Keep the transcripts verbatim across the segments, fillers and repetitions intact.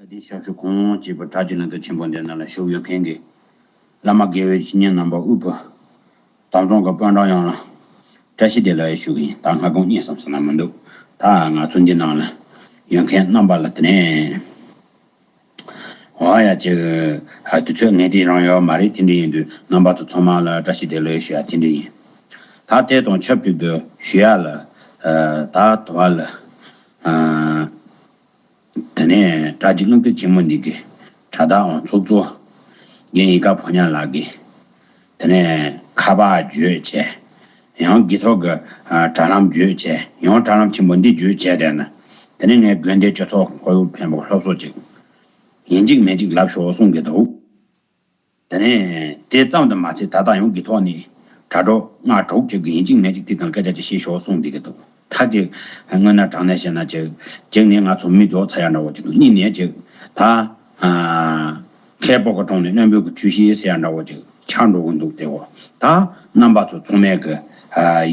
དེ་ཞབས་ཞུ་གང་བྱེད་པའི་གྲ་གི་ལན་དུ་ཆེན་པོ་འདི་ན་ལ་ཞུགས་ཡོད་མཁན་གྱི་བླ་མ་དགེ་བའི་བཤེས་གཉེན་རྣམ་པ་དབུས་པོ་དམ་ཚོང་གི་དཔོན་གྲོགས་ཡོངས་ལ་བཀྲ་ཤིས་བདེ་ལེགས་ཞུ་གི་ཡིན། ད་སྔ་དགོང་གཉིད་སམ་ཟེར་ན་མི་འདུག་ད་ང་ཚོ་འདི་ནང་ལ་ཡོད་མཁན་རྣམ་པ་ལ་དེ་ནས་འོ་ཡ་ཅིག་དུས་ཚོད་ངས་དེ་རང་ཡོད་མ་རེད། དེ་འདྲ་ཡིན་དུས་རྣམ་པ་ཚོ་ཚང་མ་ལ་བཀྲ་ཤིས་བདེ་ལེགས་ཞུ་ཡ་དེ་འདྲ་ཡིན། ད་དེ་དང་ཆབས་ཅིག་ཏུ་ཞུ་ཡ་ལ་ད་དུ་བ་ལ། དེ་ནས་དྲ་རྒྱའི་གླེང་སྟེགས་ཆེན་མོ་འདི་གི་དྲ་བདག་དབང་ཚོགས་གཙོ་རྒན་ཡིད་དགའ་ཕོ་ཉ་ལགས་ཀྱིས་དེ་ནས་ཁ་པར་བརྗོད་བྱས། ཡང་དགེ་ཐོག་གི་དྲ་ལམ་བརྗོད་བྱས། ཡང་དྲ་ལམ་ཆེན་པོ་འདི་བརྗོད་བྱས་བསྡད་ན། དེ་ནས་ངས་དགོན་སྡེ་སྤྱི་ཚོགས་ཁོར་ཡུག་ཕན་པའི་སློབ་གསོ་ཅིག་ཡིན་གཅིག་མིན་གཅིག་ལབ་ཤོག་གསུང་གི་འདུག་དེ་ནས་དེ་ཙམ་དུ་མ་ཚད་ད་ལྟ་ཡང་དགེ་ཐོག་ནས་དྲ་གྲོགས་ལྔ་དྲུག་ཅིག་གིས་ཡིན་གཅིག་མིན་གཅིག་དེ་དང་སྐད་ཆ་ཅིག་བཤད་ཤོག་གསུངས་བསྡད་ཀྱི་འདུག་ད་ཅིག་དངོས་གནས་དྲང་གནས་བཤད་ན་ཅིག་གཅིག་ནས་ང་ཚོ་མི་རྫོགས་ཚར་ཡ་འདྲ་བོ་ཅིག་འདུག་གཉིས་ནས་ཅིག་ད་མཁས་པོ་གི་དྲུང་ནས་རྣོན་པོ་གི་ཆོས་བཤད་ཟེར་ཡ་འདྲ་བོ་ཅིག་ཆགས་འགྲོ་གི་འདུག་དེ་འོ་ད་རྣམ་པ་ཚོ་ཚང་མས་གི་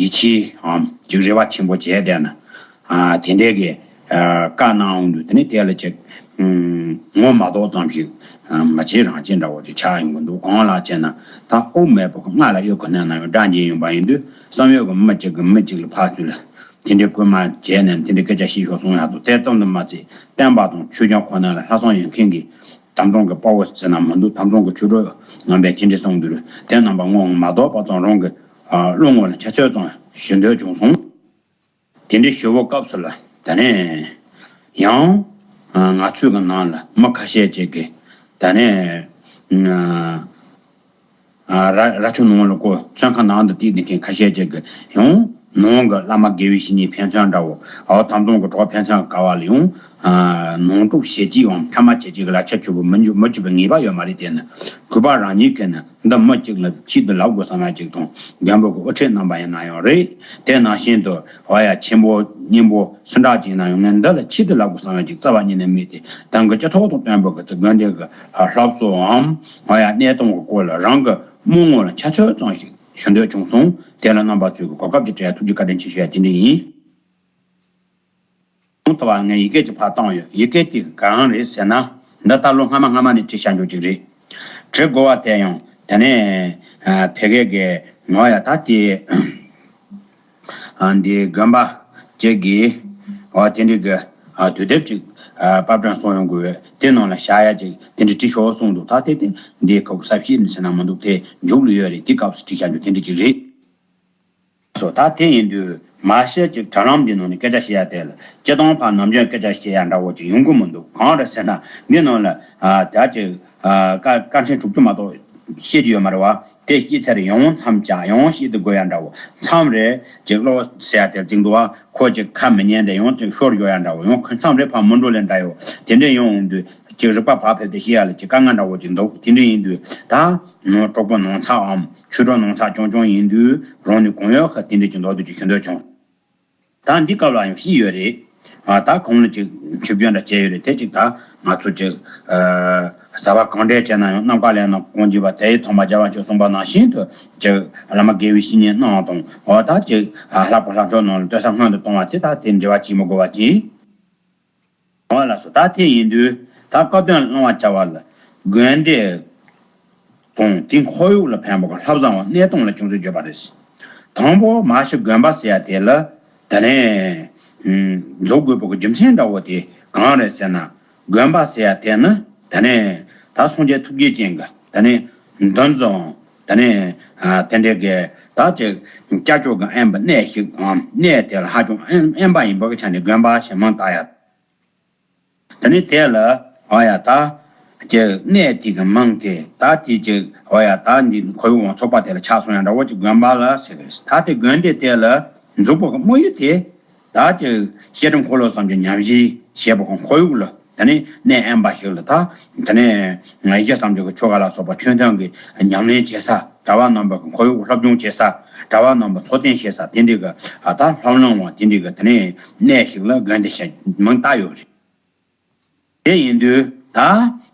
ཡིད་ཆེས་འམ་ཅིག་རེ་བ་ཆེན་པོ་བྱས་བསྡད་ན། དེ་འདྲའི་གི་བཀའ་གནང་འོང་དུས་དེ་ནས་དེ་ལ་ཅིག་ངོ་མ་གཏོགས་ཙམ་ཞིག་མ་བྱེད་རང་བྱེད་འདྲ་བོ་ཅིག་ཆགས་ཡོང་གི་འདུག་གང་ལགས་བྱས་ན་ད་དབུ་མེད་པོ་གི་ང་ལ་ཡོད་གི་ན་ན་ཡང་འདྲ་འགྱེལ་ཡོང་པ་ཡིན་དུས་བསམ་ཡོད་གི་མི་གཅིག་གི་མི་གཅིག་ལ་ཕར་ཚུར་ལ་དེ་འདྲའི་བསྐུལ་མ་བྱས་ནས་དེ་འདྲའི་སྐད་ཆ་བཤད་ཤོག་གསུང་ཡག་འདུག་དེ་ཙམ་དུ་མ་ཚད་བསྟན་པ་དང་ཆོས་སྐྱོང་ཁོ་ན་ལ་ལྷག་བསམ་ཡོད་མཁན་གྱི་དམ་གཙང་གི་དཔའ་བོ་ཟེར་ན་མི་འདུག་དམ་གཙང་གི་ཆོས་གྲོགས་རྣམ་པས་དེ་འདྲའི་གསུང་དུས་དེ་རྣམ་པ་ངོ་མ་གཏོགས་པ་ཙམ་རང་གི་བློ་ངོ་ལ་ཆ་ཚོད་ཙམ་ཞུ་འདོད་བྱུང་སོང་། དེ་འདྲའི་ཞུ་བའི་སྐབས་སུ་ལ་ད་ནས་ཡང་ང་ཚོའི་གི་ནང་ལ་མི་ཁ་ཤས་ཅིག་གིས་ད་ནས་ར་ར་ཆུ་ནང་ལ་ཀོ་ཚོན་ཁ་ནང་དུ་བཏེགས་ནས་མཁན་ཁ་ཤས་ཅིག་གིས་ཡང་ནང་གི་བླ་མ་དགེ་བའི་བཤེས་གཉེན་ཕན་ཚུན་འདྲ་བོ་འོ་དམ་གཙང་གི་གྲོགས་ཕན་ཚུན་དཀའ་བ་ལ་ཡང་ནང་དཀྲུག་ཞེ་གཅིག་འམ་ཕྲ་མ་བྱེད་ཅིག་ལ་ཆ་ཆུ་བོ་མི་འཇུ་མི་འཇུ་བའི་ངེས་པ་ཡོད་མ་རེད། དེ་ནི་གུས་པ་རང་ཉིད་ཀྱིས་ནི། འདི་མི་གཅིག་ལ་ཆེད་དུ་ལབ་དགོས་བསམ་ཡ་གཅིག་དང་རྒན་པོ་གི་དབུ་ཁྲིད་རྣམ་པ་ཡིན་ན་ཡང་རེད། དེ་ནང་བཞིན་དུ་འོ་ཡ་ཆེན་པོ་སྙིང་པོ་སུ་འདྲ་ཅིག་ཡིན་ན་ཡང་ངས་འདི་ལ་ཆེད་དུ་ལབ་དགོས་བསམ་ཡ་གཅིག་རྩ་བ་ཉིད་ནས་མེད་དེ། དེང་གི་སྤྱི་ཚོགས་དང་བསྟན་པ་གི་དགོན་སྡེ་གི་སློབ་གསོའམ་འོ་ཡ་གནས་སྟངས་གི་སྐོར་ལ་རང་གི་མི་ངོ་ལ་ཆ་ཚོད་ཙམ་ཞིག་ཞུ་འདོད་བྱུང་སོང་། དེ་ལ་རྣམ་པ་ཚོས་གི་གོ་སྐབས་ཅིག་སྤྲད་ཐུགས་རྗེ་བཀའ་དྲིན་ཆེ་ཞུ་ཡ་དེ་འདྲ་ཡིན། ཐོག་བ་ངས་ཡི་གེ་ཅིག་ཕར་བཏང་ཡོད། ཡི་གེ་དེ་གང་རེད་ཟེར་ན། འདི་ད་ལོ་སྔ་མ་སྔ་མ་ནས་བྲིས་བཞག་འཇོག་ཅིག་རེད། བྲི་དགོས་པ་དེ་ཡང་དེ་ནས་ཕ་གི་གི་ངོ་ཡ་ད་དེ་འདི་དགོན་པ་ཅིག་གིས་འོ་དེ་འདྲའི་གི་དུས་དེབ་ཅིག་པར་སྐྲུན་སོང་ཡོང་དགོས། དེ་ནང་ལ་བཞག་ཡ་ཅིག་དེ་འདྲ་བྲིས་ཤོག་གསུངས་འདུག་ད་དེ་དེ་འདི་ཁོ་གསར་བཤད་ནི་ཟེར་ན་མི་འདུག་དེ་མཇུག་ལ་ཡོད་རེད། དེ་སྐབས་སུ་བྲིས་བཞག་འཇོག་དེ་འདྲ་ཅིག་རེད། སོ་ད་དེ་ཡིན་དུས་མ་གཞི་ཅིག་དྲ་ལམ་འདི་ནང་ནས་སྐད་ཆ་བཤད་ཡ་དེ་ལ་སྤྱི་བཏང་ཕར་ནམ་རྒྱུན་སྐད་ཆ་བཤད་ཡ་འདྲ་བོ་ཅིག་ཡོང་གི་མི་འདུག་གང་རེད་ཟེར་ན་འདི་ནང་ལ་ད་ཅིག་བཀའ་བཀའ་ཆེན་དྲུག་ཅུ་མ་གཏོགས་བཤད་རྒྱུ་ཡོད་མ་རེད་བ། དེ་བཤད་ཚར་ཡང་མཚམས་བཅད་ཡང་བཤད་དུ་དགོས་ཡ་འདྲ་བོ། མཚམས་རེ་ཅིག་གློག་ཟེར་ཡ་དེ་བརྩིགས་འདུག་བ། ཁོ་ཅིག་ཁ་མི་ཉན་དེ་ཡང་ཅིག་ཤོར་འགྲོ་ཡ་འདྲ་བོ། ཡང་མཚམས་རེ་ཕར་མི་འགྲོ་ལེ་འདྲ་ཡོད། དེ་འདྲ་ཡོང་འོང་དུས་ཅིག་རིག་པ་བག་ཕེབས་ཏེ་བཤད་ཡ་ལ་ཅིག་དཀའ་ངལ་འདྲ་བོ་ཅིག་འདུག་དེ་འདྲ་ཡིན་དུས་ད་ནང་གྲོགས་པོ་ནང་ཚགས་འམ་ཆོས་གྲོགས་ནང་ཚགས་རྐྱང་རྐྱང་ཡིན་དུས་རང་ནས་གང་ཡོད་ཁ་དེ་འདྲ་ཅིག་མདོར་བསྡུས་ཅིག་ཞུ་འདོད་བྱུང་། ད་འདི་སྐབས་ལ་ཡང་ཤི་ཡོད་རེད། ཨ་ད་གང་ལ་ཅིག་ཆིབས་བསྒྱུར་འདྲ་བྱས་ཡོད་རེད། དེ་ཅིག་ད་ང་ཚོ་ཅིག་ཨ་བཟའ་བ་གང་འདྲས་བྱས་ན་ཡང་རྣམ་དཀར་ལས་རྣམས་གང་བགྱིས་པ་དེ་ཡི་ཐོག་མ་རྒྱལ་བ་མཆོག་གསུངས་པ་ནང་བཞིན་དུ་ཅིག་བླ་མ་དགེ་བའི་བཤེས་གཉེན་རྣམས་དང་འོ་ད་ཅིག་ཨ་ལྷག་པ་ལྷག་ཕྱོགས་ནང་ལ་ལྟོས་ས་སྔོན་དུ་གཏོང་བ་དེ་ད་དེ་འབྲེལ་བ་བྱེད་མི་དགོས་པ་ཅིག་འོ་ལགས་སོ། ད་དེ་ཡིན་དུས་ད་བཀའ་དོན་བླང་བར་བྱ་བ་ལ་དགོན་སྡེ་དང་དེ་ཁོར་ཡུག་ལ་ཕན་པ་གི་ལྷ་བཟང་བ་གནས་སྟངས་ལ་ཅུང་ཟད་བརྗོད་པ་རེད། དང་པོ་མ་གཞི་དགོན་པ་ཟེར་ཡ་དེ་ལ་ད་ནས་འཛུགས་དགོས་པ་གི་རྒྱུ་མཚན་འདྲ་བོ་དེ་གང་རེད་ཟེར་ན། དགོན་པ་ཟེར་ཡ་དེ་ནི་ད་ནས་ད་སངས་རྒྱས་ཐུགས་རྗེ་ཅན་གྱི་ད་ནས་འདུ་འཛོམས་ད་ནས་དེ་འདྲའི་གི་ད་ཅིག་སྐྱབས་མཆོག་གི་དབེན་པའི་གནས་ཤིག་གནས་དེ་ལ་ཧ་ཅང་དབེན་པ་ཡིན་པ་གི་ཆ་ནས་དགོན་པ་ཞེས་མིང་བཏགས་ཡ། དེ་ནས་དེ་ལ་འོ་ཡ་ད་ཅིག་གནས་དེ་གི་མིང་དེ་ད་དེ་ཅིག་འོ་ཡ་ད་འདི་ཁོར་ཡུག་ཚོགས་པ་དེ་ལ་ཆགས་སོང་ཡ་འདྲ་བོ་ཅིག་དགོན་པ་ལ་ཟེར་གི་རེད། ད་དེ་དགོན་སྡེ་དེ་ལ་འཛུགས་པ་གི་དམིགས་ཡུལ་དེ་ད་ཅིག་བཤད་སྒྲུབ་འཁོར་ལོ་བསམ་གྱི་ཉམས་བཞེས་བྱེད་པ་གི་ཁོར་ཡུག་ལ་ད་ནི་གནས་དབེན་པ་ཞིག་ལ་ད་ད་ནི་ཡེ་ཤེས་བསམ་གྱི་གི་ཆོ་ག་ལ་སོགས་པ་ཆོས་དོན་གི་ཉམས་ལེན་བྱེད་ས། གྲྭ་པ་རྣམ་པ་གི་ཁོར་ཡུག་སློབ་སྦྱོང་བྱེད་ས། གྲྭ་པ་རྣམ་པ་འཚོ་རྟེན་བྱེད་ས། དེ་འདྲའི་གི་ད་སློབ་གླིང་བ་དེ་འདྲའི་གི་ད་ནི་གནས་ཤིག་ལ་དགོན་སྡེ་ཞེས་མིང་བཏགས་ཡོད་རེད། དེ་ཡིན་དུས་ད་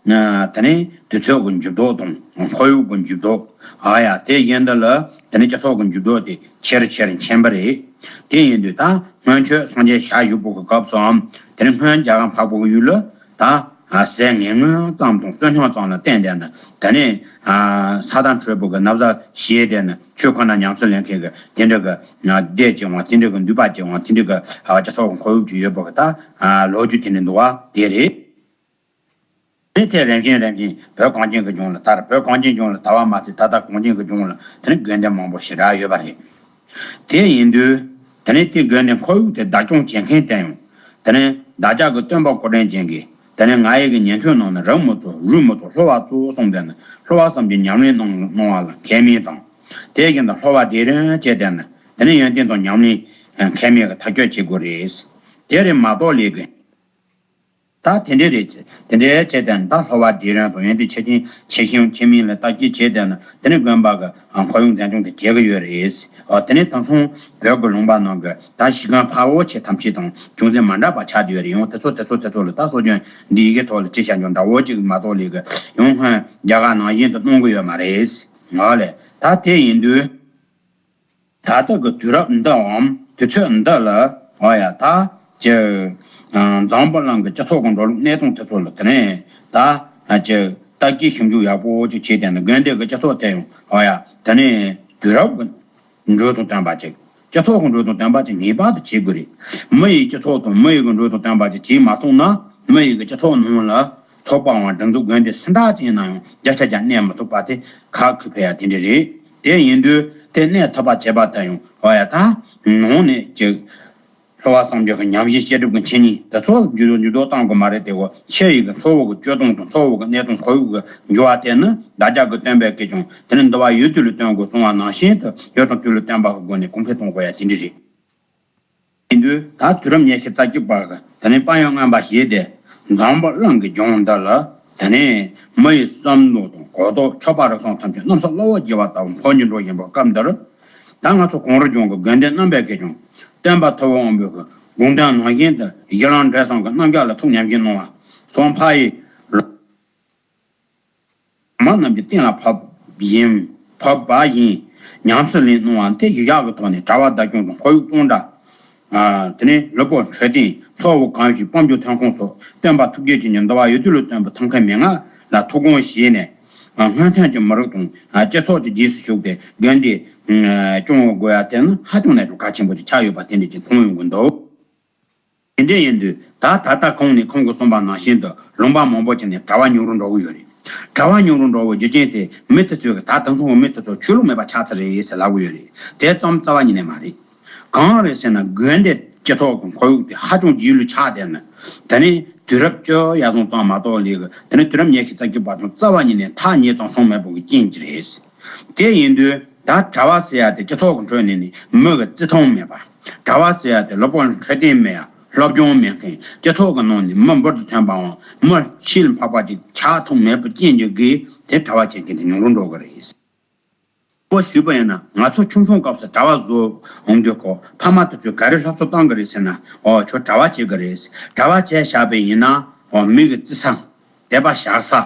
ད་ནི་དུས་ཚོད་ཀྱི་འགྱུར་ལྡོག་དང་ཁོར་ཡུག་གི་འགྱུར་ལྡོག་ཨ་ཡ་དེ་བཞིན་དུ་ལ་ད་ནི་སྤྱི་ཚོགས་ཀྱི་འགྱུར་ལྡོག་དེ་ཆེ་རུ་ཆེ་རུ་ཕྱིན་པ་རེད། དེ་ཡིན་དུས་ད་སྔོན་ཆད་སངས་རྒྱས་ཞལ་བཞུགས་པའི་སྐབས་སུའམ་དེ་ནི་སྔོན་རྒྱ་གར་འཕགས་པའི་ཡུལ་ལ་ད་ ཟས་ངན་ངོན་ཙམ་དང་བསོད་སྙོམས་ཙམ་ལ་བརྟེན་ཏེ་ནི་དེ་ནས་ས་དང་འཕྲོད་པོ་གི་ན་བཟའ་བཞེས་ཏེ་ནི་ཆོས་ཁོ་ན་ཉམས་སུ་ལེན་མཁན་གྱི་དེ་འདྲ་གི་སྡེ་སྐྱེ་བ་དེ་འདྲ་གི་འདུས་པ་སྐྱེ་བ་དེ་འདྲ་གི་སྤྱི་ཚོགས་ཀྱི་ཁོར་ཡུག་ཅིག་ཡོད་པ་གི་ད་ལོ་རྒྱུས་དེ་ནི་འདུག་བ་དེ་རེད། དེ་ནས་དེ་རིམ་བཞིན་རིམ་བཞིན་བོད་གངས་ཅན་གྱི་ལྗོངས་ལ་དར། བོད་གངས་ཅན་ལྗོངས་ལ་དར་བ་མ་ཟད་ད་ལྟ་གངས་ཅན་གྱི་ལྗོངས་ལ་དེ་ནི་དགོན་སྡེ་མང་པོ་ཞེ་དྲག་ཡོད་པ་རེད། དེ་ཡིན་དུས་དེ་ནི་དེ་དགོན་སྡེ་ཁོར་ཡུག་དེ་བདག་སྐྱོང་བྱེད་མཁན་དེ་ཡང་དེ་ནི་བདག་ཅག་གི་སྟོན་པ་སྐུ་ཕྲེང་ཅན་གྱིས་དེ་ནི་ང་ཡི་གི་ཉན་ཐོས་རྣམས་ནི་རབ་མི་ཚོ་རུས་མི་ཚོ་སློབ་པ་གཙོ་བོ་གསུངས་ཏེ་ནི་སློབ་པ་བསམ་གྱིས་ཉམས་ལེན་གནང་གནང་བ་ལ་མཁས་མིན་དང་། དེ་བཞིན་དུ་སློབ་པ་སྡེ་རིང་བྱས་ཏེ་ནི་དེ་ནི་ཡོན་ཏན་དང་ཉམས་ལེན་མཁས་མིན་གྱི་ཐག་གཅོད་བྱེད་དགོས་རེད། དེ་རེད་མ་གཏོགས་ལས་ཀྱི། ད་དེ་འདྲའི་རེད། དེ་འདྲའི་བྱས་ཏེ་ད་སློབ་པ་འབྲིང་རིམ་དང་ཡོན་ཏན་ཆེ་ཆུང་ཆེ་ཆུང་ཆེ་མིན་ལ་བརྟག་དཔྱད་བྱས་ཏེ་ན་དེ་ནི་དགོན་པ་གི་ཁོར་ཡུག་འཛིན་སྐྱོང་དེ་བྱེད་ཀྱི་ཡོད་རེད། འོ་དེ་ནི་དེང་སང་བོད་ཀྱི་ལུང་པ་ནང་གི་ད་གཞི་ཁྱོན་འཕར་བོ་ཆེ་ཐམས་ཅད་དང་ཅུང་ཟད་མ་འདྲ་བ་ཆགས་བསྡད་ཡོད་རེད། ཡང་དེ་ཚོ་དེ་ཚོ་དེ་ཚོ་ལ་ད་སྲོལ་རྒྱུན་འདི་ཡི་གེ་ཐོག་ལ་ཅི་བྱ་འཇོག་འདྲ་བོ་ཅིག་མ་གཏོགས་ལས་ཀྱི་ཡང་སྔོན་རྒྱ་གར་ནང་བཞིན་དུ་གནང་གི་ཡོད་མ་རེད། འོ་ལས་ད་དེ་ཡིན་དུས། ད་ལྟ་གི་དུས་རབས་འདིའམ་དུས་ཚོད་འདི་ལ་འོ་ཡ་ད་ཅི་འཛམ་བུ་གླིང་གི་སྤྱི་ཚོགས་ཀྱི་འགྲོ་ལུགས་གནས་སྟངས་དེ་ཚོ་ལ་དེ་ནས་ད་ཅི་ལྟ་སྐྱེས་ཞིབ་འཇུག་ཡག་པོ་ཅིག་བྱས་ཏེ་ནི་དགོན་སྡེ་གི་སྤྱི་ཚོགས་དེ་ཡང་འོ་ཡ་དེ་ནས་དུས་རབས་ཀྱི་འགྲོས་དང་བསྟུན་པ་ཅིག་སྤྱི་ཚོགས་ཀྱི་འགྲོས་དང་བསྟུན་པ་ཅིག་ངེས་པར་དུ་བྱེད་དགོས་རེད། མི་ཡི་སྤྱི་ཚོགས་དང་མི་ཡི་གི་འགྲོས་དང་བསྟུན་པ་ཅིག་བྱེད་མ་ཐུབ་ན་མི་ཡི་གི་སྤྱི་ཚོགས་ནང་ལ། ཚོགས་པའམ་སྒྲིག་འཛུགས་དགོན་སྡེ་སུ་འདྲ་ཅིག་ཡིན་ན་ཡང་བརྒྱ་ཆ་བརྒྱ་གནས་མི་ཐུབ་པ་དེ་ཁག་ཁུར་ཕེ་ཡ་དེ་འདྲ་རེད། དེ་ཡིན་དུས་དེ་གནས་ཐུབ་པ་བྱེད་པ་དེ་ཡང་འོ་ཡ་ད་ནང་ནས་ཅིག་སློབ་པ་བསམ་བརྗོད་ཀྱི་ཉམས་ཞིབ་བཤད་སྒྲུབ་ཀྱི་འཆད་ཉན་དེ་ཚོ་འགྱུར་ལྡོག་འགྱུར་ལྡོག་བཏང་དགོས་མ་རེད། དེ་གོ་ཕྱི་ཡི་གི་འཚོ་བ་གི་སྤྱོད་སྟངས་དང་འཚོ་བ་གི་གནས་སྟངས་ཁོར་ཡུག་གི་འགྱུར་བ་དེ་ནི་བདག་ཅག་གི་སྟོན་པའི་སྐད་ཀྱང་དེ་ནི་འདུལ་བ་ཡུལ་དུས་ལ་སྟོན་དགོས་གསུངས་པ་ནང་བཞིན་དུ་ཡུལ་དང་དུས་ལ་སྟོན་པ་གི་སྒོ་ནས་གོང་འཕེལ་གཏོང་དགོས་ཡ་དེ་འདྲ་རེད། ཡིན་དུས་ད་དུས་རབས་ཉི་ཤུ་རྩ་གཅིག་པ་གི་དེ་ནས་དཔལ་ཡོན་མངོན་པ་ཞེས་ཏེ་འཛམ་བུ་གླིང་གི་ལྗོངས་འདི་ལ་དེ་ནས་མི་ཡི་བསམ་བློ་དང་གོ་རྟོགས་ཆོས་པ་རིག་གསུམ་ཐམས་ཅད་གནམ་ས་བློ་བ་རྒྱས་པ་ལྟ་བུ་འཕོ་འགྱུར་འགྲོ་བཞིན་པའི་སྐབས་འདིར། ད་ང་ཚོ་གངས་རི་ལྗོངས་ཀྱི་དགོན་སྡེ་རྣམ་པའི་སྐད་ཀྱང་སྟོན་པ་ཐུབ་པ་དབང་པོའི་གི་དགོངས་དོན་ནང་བཞིན་དུ་གཞི་ལམ་འབྲས་གསུམ་གྱི་རྣམ་གཞག་ལ་ཐུགས་ཉམས་བཞེས་གནང་བ་སོགས་ཕ་ཡི། མ་རྣམས་ཀྱི་སྟེང་ལ་ཕབ་བཞིན་ཕབ་པ་བཞིན་ཉམས་སུ་ལེན་གནང་བ་དེ་གཞི་བཞག་གི་ཐོག་ནས་གྲྭ་པ་བདག་སྐྱོང་དང་ཁོར་ཡུག་གཙང་སྦྲ། དེ་ནས་ལུས་པོ་འཕྲོད་བསྟེན་འཚོ་བ་གང་ཞིག་དཔལ་འབྱོར་ཐོན་ཁུངས་སོགས་སྟོན་པ་ཐུགས་རྗེ་ཅན་གྱི་འདུལ་བ་ཡུལ་དུས་ལ་སྟོན་པ་ཐུགས་མཁས་མན་ངག་ལ་ཐུགས་དགོངས་བཞེས་ནས་སྔོན་ཐོན་གྱི་མི་རིགས་དང་སྤྱི་ཚོགས་ཀྱི་རྗེས་སུ་ཞུགས་ཏེ་དགོན་སྡེ་སྐྱོང་དགོས་ཡ་དེ་ནི་ཧ་ཅང་ནས་གལ་ཆེན་པོ་ཅིག་ཆགས་ཡོད་པ་དེ་འདྲ་ཅིག་མཐོང་ཡོང་གི་འདུག་དེ་འདྲ་ཡིན་དུས་ད་ད་ལྟ་ཁོང་ནས་ཁོང་གིས་གསུངས་པ་ནང་བཞིན་དུ་ལུང་པ་མང་པོ་ཅིག་ནས་གྲྭ་པ་ཉུང་རུ་འགྲོ་གི་ཡོད་རེད། གྲྭ་པ་ཉུང་རུ་འགྲོ་བའི་རྒྱུ་རྐྱེན་དེ་མི་དེ་ཚོས་གི་ད་དེང་སང་གི་མི་དེ་ཚོ་ཆོས་ལུགས་མེད་པ་ཆགས་ཚར་རེད་ཟེར་ལབ་གི་ཡོད་རེད། དེ་ཙམ་རྩ་བ་ཉིད་ནས་མ་རེད། གང་རེད་ཟེར་ན་དགོན་སྡེ་སྤྱི་ཚོགས་ཀྱི་ཁོར་ཡུག་དེ་ཧ་ཅང་རྗེས་ལུས་ཆགས་བསྡད་ནས་ད་ནི་དུས་རབས་བཅུ་ཡར་སོང་ཙམ་མ་གཏོགས་ལས་གི་ད་ནི་དུས་རབས་ཉི་ཤུ་རྩ་གཅིག་པ་དང་རྩ་བ་ཉིད་ནས་ཐག་ཉེ་ཙམ་སོང་མེད་པ་གི་རྐྱེན་གྱིས་རེད། དེ་ཡིན་དུས་ད་གྲྭ་པ་ཟེར་ཡ་དེ་སྤྱི་ཚོགས་ཀྱི་ཁྲོད་ནས་ནི་མི་གི་བརྩི་མཐོང་མེད་པ། གྲྭ་པ་ཟེར་ཡ་དེ་ལུས་པོ་ལ་འཕྲོད་བསྟེན་མེད་ཡ་སློབ་སྦྱོང་མེད་མཁན་སྤྱི་ཚོགས་ཀྱི་ནང་ནས་མི་འབུར་དུ་ཐོན་པའམ་མི་ཕྱི་ལ་འཕགས་པ་ཅིག་ཆགས་ཐུབ་མེད་པའི་རྐྱེན་གྱིས་གིས་དེ་གྲྭ་པ་བྱེད་མཁན་དེ་ཉུང་རུ་འགྲོ་གི་རེད། ཁོ་ཞུས་པ་ཡིན་ན་ང་ཚོ་ཆུང་ཆུང་སྐབས་སུ་གྲྭ་པ་བཟོ་འོང་དུས་ཁོ་ཕ་མ་དེ་ཚོས་ག་རེ་སློབ་གསོ་བཏང་གི་རེད་ཟེར་ན། ཨོ་ཁྱོད་གྲྭ་པ་བྱེད་གི་རེད། གྲྭ་པ་བྱས་བཞག་པ་ཡིན་ན་ཨོ་མི་གི་བརྩི་ས། དད་པ་བཞག་ས།